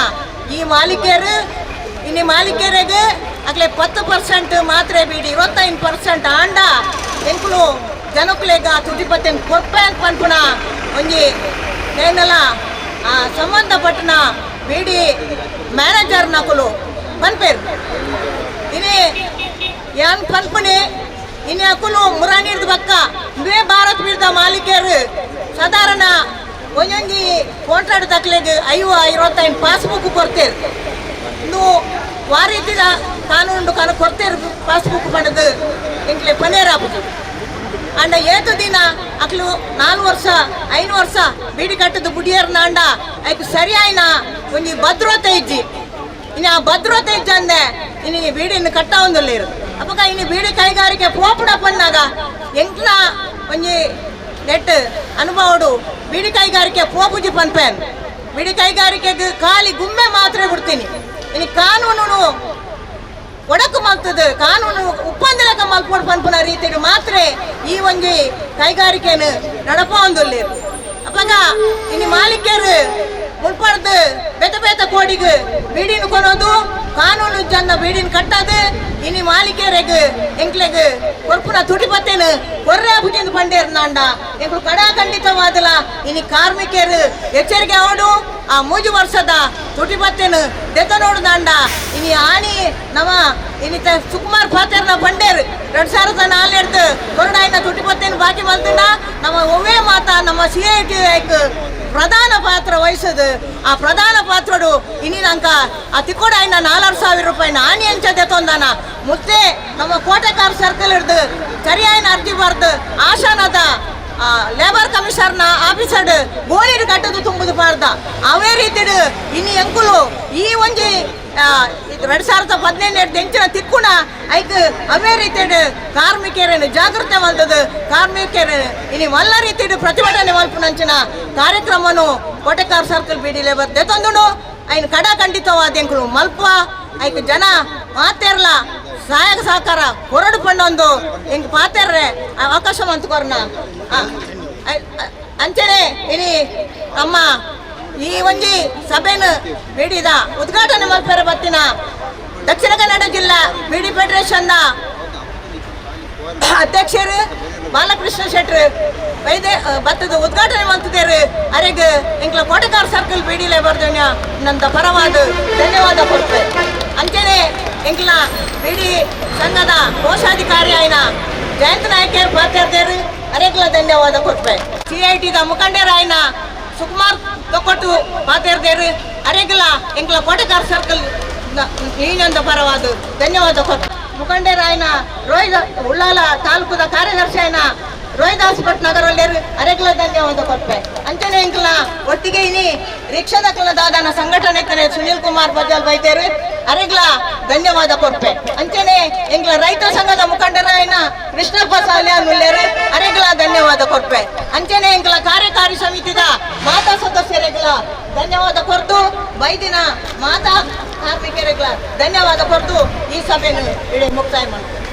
ಈ ಮಾಲೀಕರು ಇನಿ ಮಾಲೀಕರಿಗೆ ಅಕ್ಲೆ 10% ಮಾತ್ರೆ ಬೀಡಿ 25% ಆಂಡ ಎಂಕುಲು ಜನಕ್ಕುಲೆಗ ತುಟಿಪತ್ತೆನ್ ಕೊರ್ಪೆ ಅಂತ ಪನ್ಪುನ ಒಂಜಿ ಏನಲ್ಲ ಆ ಸಂಬಂಧಪಟ್ಟನ ಬೀಡಿ ಮ್ಯಾನೇಜರ್ ನಕುಲು ಪನ್ಪೇರು. ಇನಿ ಯಾನ್ ಪನ್ಪುನಿ ಇನಿ ಅಕುಲು ಮುರಾನಿರ್ದ ಬಕ್ಕ ಇಂದೇ ಭಾರತ್ ಬೀಡ್ದ ಮಾಲೀಕರು ಸಾಧಾರಣ ಒಂಜೊಂಜಿ ಕಾಂಟ್ರಾಕ್ಟ್ ತಕ್ಲೆಗ್ 50-25 ಪಾಸ್ಬುಕ್ ಕೊಡ್ತೇರು. ಇನ್ನು ವಾರೀತಿದ ಕಾನೂನು ಕಾನು ಕೊಡ್ತೇರು ಪಾಸ್ಬುಕ್ ಪಡೆದು ಎಂಕ್ಲೆ ಪನೇರ್ ಆಪುಜಿ. ಅಂಡ ಏತು ದಿನ ಅಕ್ಲು 4 ವರ್ಷ 5 ವರ್ಷ ಬೀಡಿ ಕಟ್ಟದ ಬುಡಿಯರ್ ನಾಂಡ ಐಕ್ ಸರಿಯಾಯಿನ ಒಂಜಿ ಭದ್ರತೆ ಇಜ್ಜಿ. ಇನ್ನು ಆ ಭದ್ರತೆ ಇಜ್ಜಂದೆ ಇನಿ ಬೀಡಿನ ಕಟ್ಟಾವೊಂದುಲ್ಲೇರು. ಅಪಗ ಇನಿ ಬೀಡಿ ಕೈಗಾರಿಕೆ ಪೋಪುಡ ಪನ್ನಾಗ ಎಂಕ್ಲ ಒಂಜಿ ನೆಟ್ ಅನುಭವಡು ಬೀಡಿ ಕೈಗಾರಿಕೆ ಪೋಪುಜಿ ಪನ್ಪೇನ್. ಬೀಡಿ ಕೈಗಾರಿಕೆಗೆ ಖಾಲಿ ಗುಮ್ಮೆ ಮಾತ್ರ ಬಿಡ್ತೀನಿ. ಇನಿ ಕಾನೂನು ಒಡಕು ಮಲ್ತದ ಕಾನೂನು ಉಪ್ಪಂದಿಲಕ ಮಲ್ಪೋಡು ಪನ್ಪುನ ರೀತಿಡು ಮಾತ್ರ ಈ ಒಂಜಿ ಕೈಗಾರಿಕೆನು ನಡಪೊಂದುಲ್ಲೇರು. ಅಪಗ ಇನಿ ಮಾಲೀಕರು ಮುಲ್ಪಡ್ದು ಬೇತೆ ಬೇತೆ ಕೋಡಿಗೆ ಬೀಡಿನ ಕೊನೋದು ಕಾನೂನು ಜನ ಬೀಡಿನ ಕಟ್ಟದು ಇನಿ ಮಾಲೀಕರಿಗೆ ಎಂಕ್ಲೆಗ್ ಕೊರ್ಪುನ ತುಟಿಪತ್ತೇನು ಕೊರ್ರೆ ಪುಜಿಂದ ಪಂಡೇರು ನಾಂಡ ಎಂಕ್ಲು ಕಡಾ ಖಂಡಿತವಾದಲ ಇನಿ ಕಾರ್ಮಿಕರು ಎಚ್ಚರಿಕೆ ಅವಡು ಆ 3 ವರ್ಷದ ತುಟಿಪತ್ತೇನು ದೆತ್ತ ನೋಡು ದಾಂಡ ಇನಿ ಆಣಿ ನಮ್ಮ ಇನಿ ಸುಕುಮಾರ್ ಪಾತೇರ್ನ ಪಂಡೇರು 2004 ಎಡ್ದು ಕೊರಡಾಯಿನ ತುಟಿಪತ್ತೇನು ಬಾಕಿ ಮಲ್ತುಂಡ ನಮ್ಮ ಒವ್ವೇ ಮಾತಾ ನಮ್ಮ ಸಿಐಟಿ ಪ್ರಧಾನ ಪಾತ್ರ ವಹಿಸೋದು. ಆ ಪ್ರಧಾನ ಪಾತ್ರಡು ಇನಿ ನಂಕ ಆ ತಿಕ್ಕೋಡಾಯಿನ 4,000 ರೂಪಾಯಿನ ಆಣಿ ಅಂಚದೆ ತೊಂದಾನ ಮುತ್ತೆ ನಮ್ಮ ಕೋಟೆಕಾರ್ ಸರ್ಕಲ್ ಹಿಡ್ದು ಸರಿಯಾಯಿನ ಅರ್ಜಿ ಬರ್ದು ಆಶಾನದ ಲೇಬರ್ ಕಮಿಷನರ್ನ ಆಫೀಸರ್ಡ್ ಗೋಣಿಡ್ ಕಟ್ಟದು ತುಂಬುದು ಪಾರ್ದ. ಅವೇ ರೀತಿಡು ಇನಿ ಎಂಕುಲು ಈ ಒಂಜಿ 2015 ಎಂಚಿನ ತಿಕ್ಕುಣ ಐಕ್ ಅವೇ ರೀತಿಡು ಕಾರ್ಮಿಕರನ್ನು ಜಾಗೃತೆ ಮಲ್ತದು ಕಾರ್ಮಿಕರು ಇನಿ ಮಲ್ಲ ರೀತಿಡು ಪ್ರತಿಭಟನೆ ಮಲ್ಪುನಂಚಿನ ಕಾರ್ಯಕ್ರಮನು ಕೋಟೆಕಾರ್ ಸರ್ಕಲ್ ಬಿಡಿ ಲೇಬರ್ ದೆತೊಂದುಂಡು. ಐನ್ ಕಡ ಖಂಡಿತವಾದ ಎಂಕುಲು ಮಲ್ಪ ಐಕ್ ಜನ ಮಾತೇರ್ಲ ಸಹಾಯಕ ಸಹಕಾರ ಹೊರಡು ಪಂಡೊಂದು ಎಂಕ್ ಪಾತೇರ್ರೆ ಅವಕಾಶ ಮಂತ್ಕೊರ್ನ ಅಂಚನೆ ಇನಿ ನಮ್ಮ ಈ ಒಂಜಿ ಸಭೆನು ಬಿಡಿದ ಉದ್ಘಾಟನೆ ಮಲ್ಪೆರ ಬತ್ತಿನ ದಕ್ಷಿಣ ಕನ್ನಡ ಜಿಲ್ಲಾ ಬಿಡಿ ಫೆಡರೇಷನ್ನ ಅಧ್ಯಕ್ಷರು ಬಾಲಕೃಷ್ಣ ಶೆಟ್ರು ವೈದ್ಯ ಬತ್ತದ ಉದ್ಘಾಟನೆ ಮಂತಿದ್ದೇರು. ಅರೆಗ್ ಎಂಕ್ಲ ಕೋಟೆಕಾರ್ ಸರ್ಕಲ್ ಬಿಡಿ ಲೇಬರ್ ನಂದ ಪರವಾದ ಧನ್ಯವಾದ ಕೊಡ್ತೆ. ಅಂಚನೆ ಎಂಕ್ಲ ಬಿಡಿ ಸಂಘದ ಕೋಶಾಧಿಕಾರಿ ಆಯ್ನ ಜಯಂತ ನಾಯಕರು ಪಾತೇರ್ದೇರು ಅರೆಗ್ಲ ಧನ್ಯವಾದ ಕೊಡ್ತೆ. ಸಿಐಟಿದ ಮುಖಂಡರಾಯ್ನ ಸುಕುಮಾರ್ ತೊಕ್ಕೊಟ್ಟು ಪಾತೇರ್ದೇರು ಅರೆಗ್ಲ ಎಂಕ್ಲ ಕೋಟೆಕಾರ್ ಸರ್ಕಲ್ ಯೂನಿಯನ್ ಪರವಾದ ಧನ್ಯವಾದ ಕೊಡ್ತೆ. ಮುಖಂಡರಾಯ್ನ ರೋಹಿದ ಉಳ್ಳಾಲ ತಾಲೂಕುದ ಕಾರ್ಯದರ್ಶಿ ಆಯ್ನ ರೋಹಿದಾಸ್ ಭಟ್ ನಗರಲ್ಲೇರು ಅರೆಗ್ಲ ಧನ್ಯವಾದ ಕೊಡ್ತೆ. ಅಂಚನೆ ಎಂಕ್ಲ ಒಟ್ಟಿಗೆ ಇನಿ ರಿಕ್ಷಾದಕ್ಲ ದಾದನ ಸಂಘಟನೆ ಸುನಿಲ್ ಕುಮಾರ್ ಬಜಾಲ್ ಬೈತೇರು ಅರೆಗ್ಲ ಧನ್ಯವಾದ ಕೊಡ್ತೆ. ಅಂಚನೆ ಎಂಕ್ಲ ರೈತ ಸಂಘದ ಮುಖಂಡರಾಯ್ನ ಕೃಷ್ಣಪ್ಪ ಸಾಲ್ಯಾನ್ ಉಲ್ಲೇರು ಅರೆಗ್ಲ ಧನ್ಯವಾದ ಕೊಡ್ತೆ. ಅಂಚನೆ ಎಂಕ್ಲ ಕಾರ್ಯಕಾರಿ ಸಮಿತಿದ ಮಾತಾ ಸದಸ್ಯರಿಗ್ಲ ಧನ್ಯವಾದ ಕೊರ್ದು ಬೈದಿನ ಮಾತಾ ಕಾರ್ಮಿಕರಿಗ್ಲ ಧನ್ಯವಾದ ಕೊರ್ದು ಈ ಸಭೆಯನ್ನು ಇಡೀ ಮುಕ್ತಾಯ ಮಾಡ್ತೇವೆ.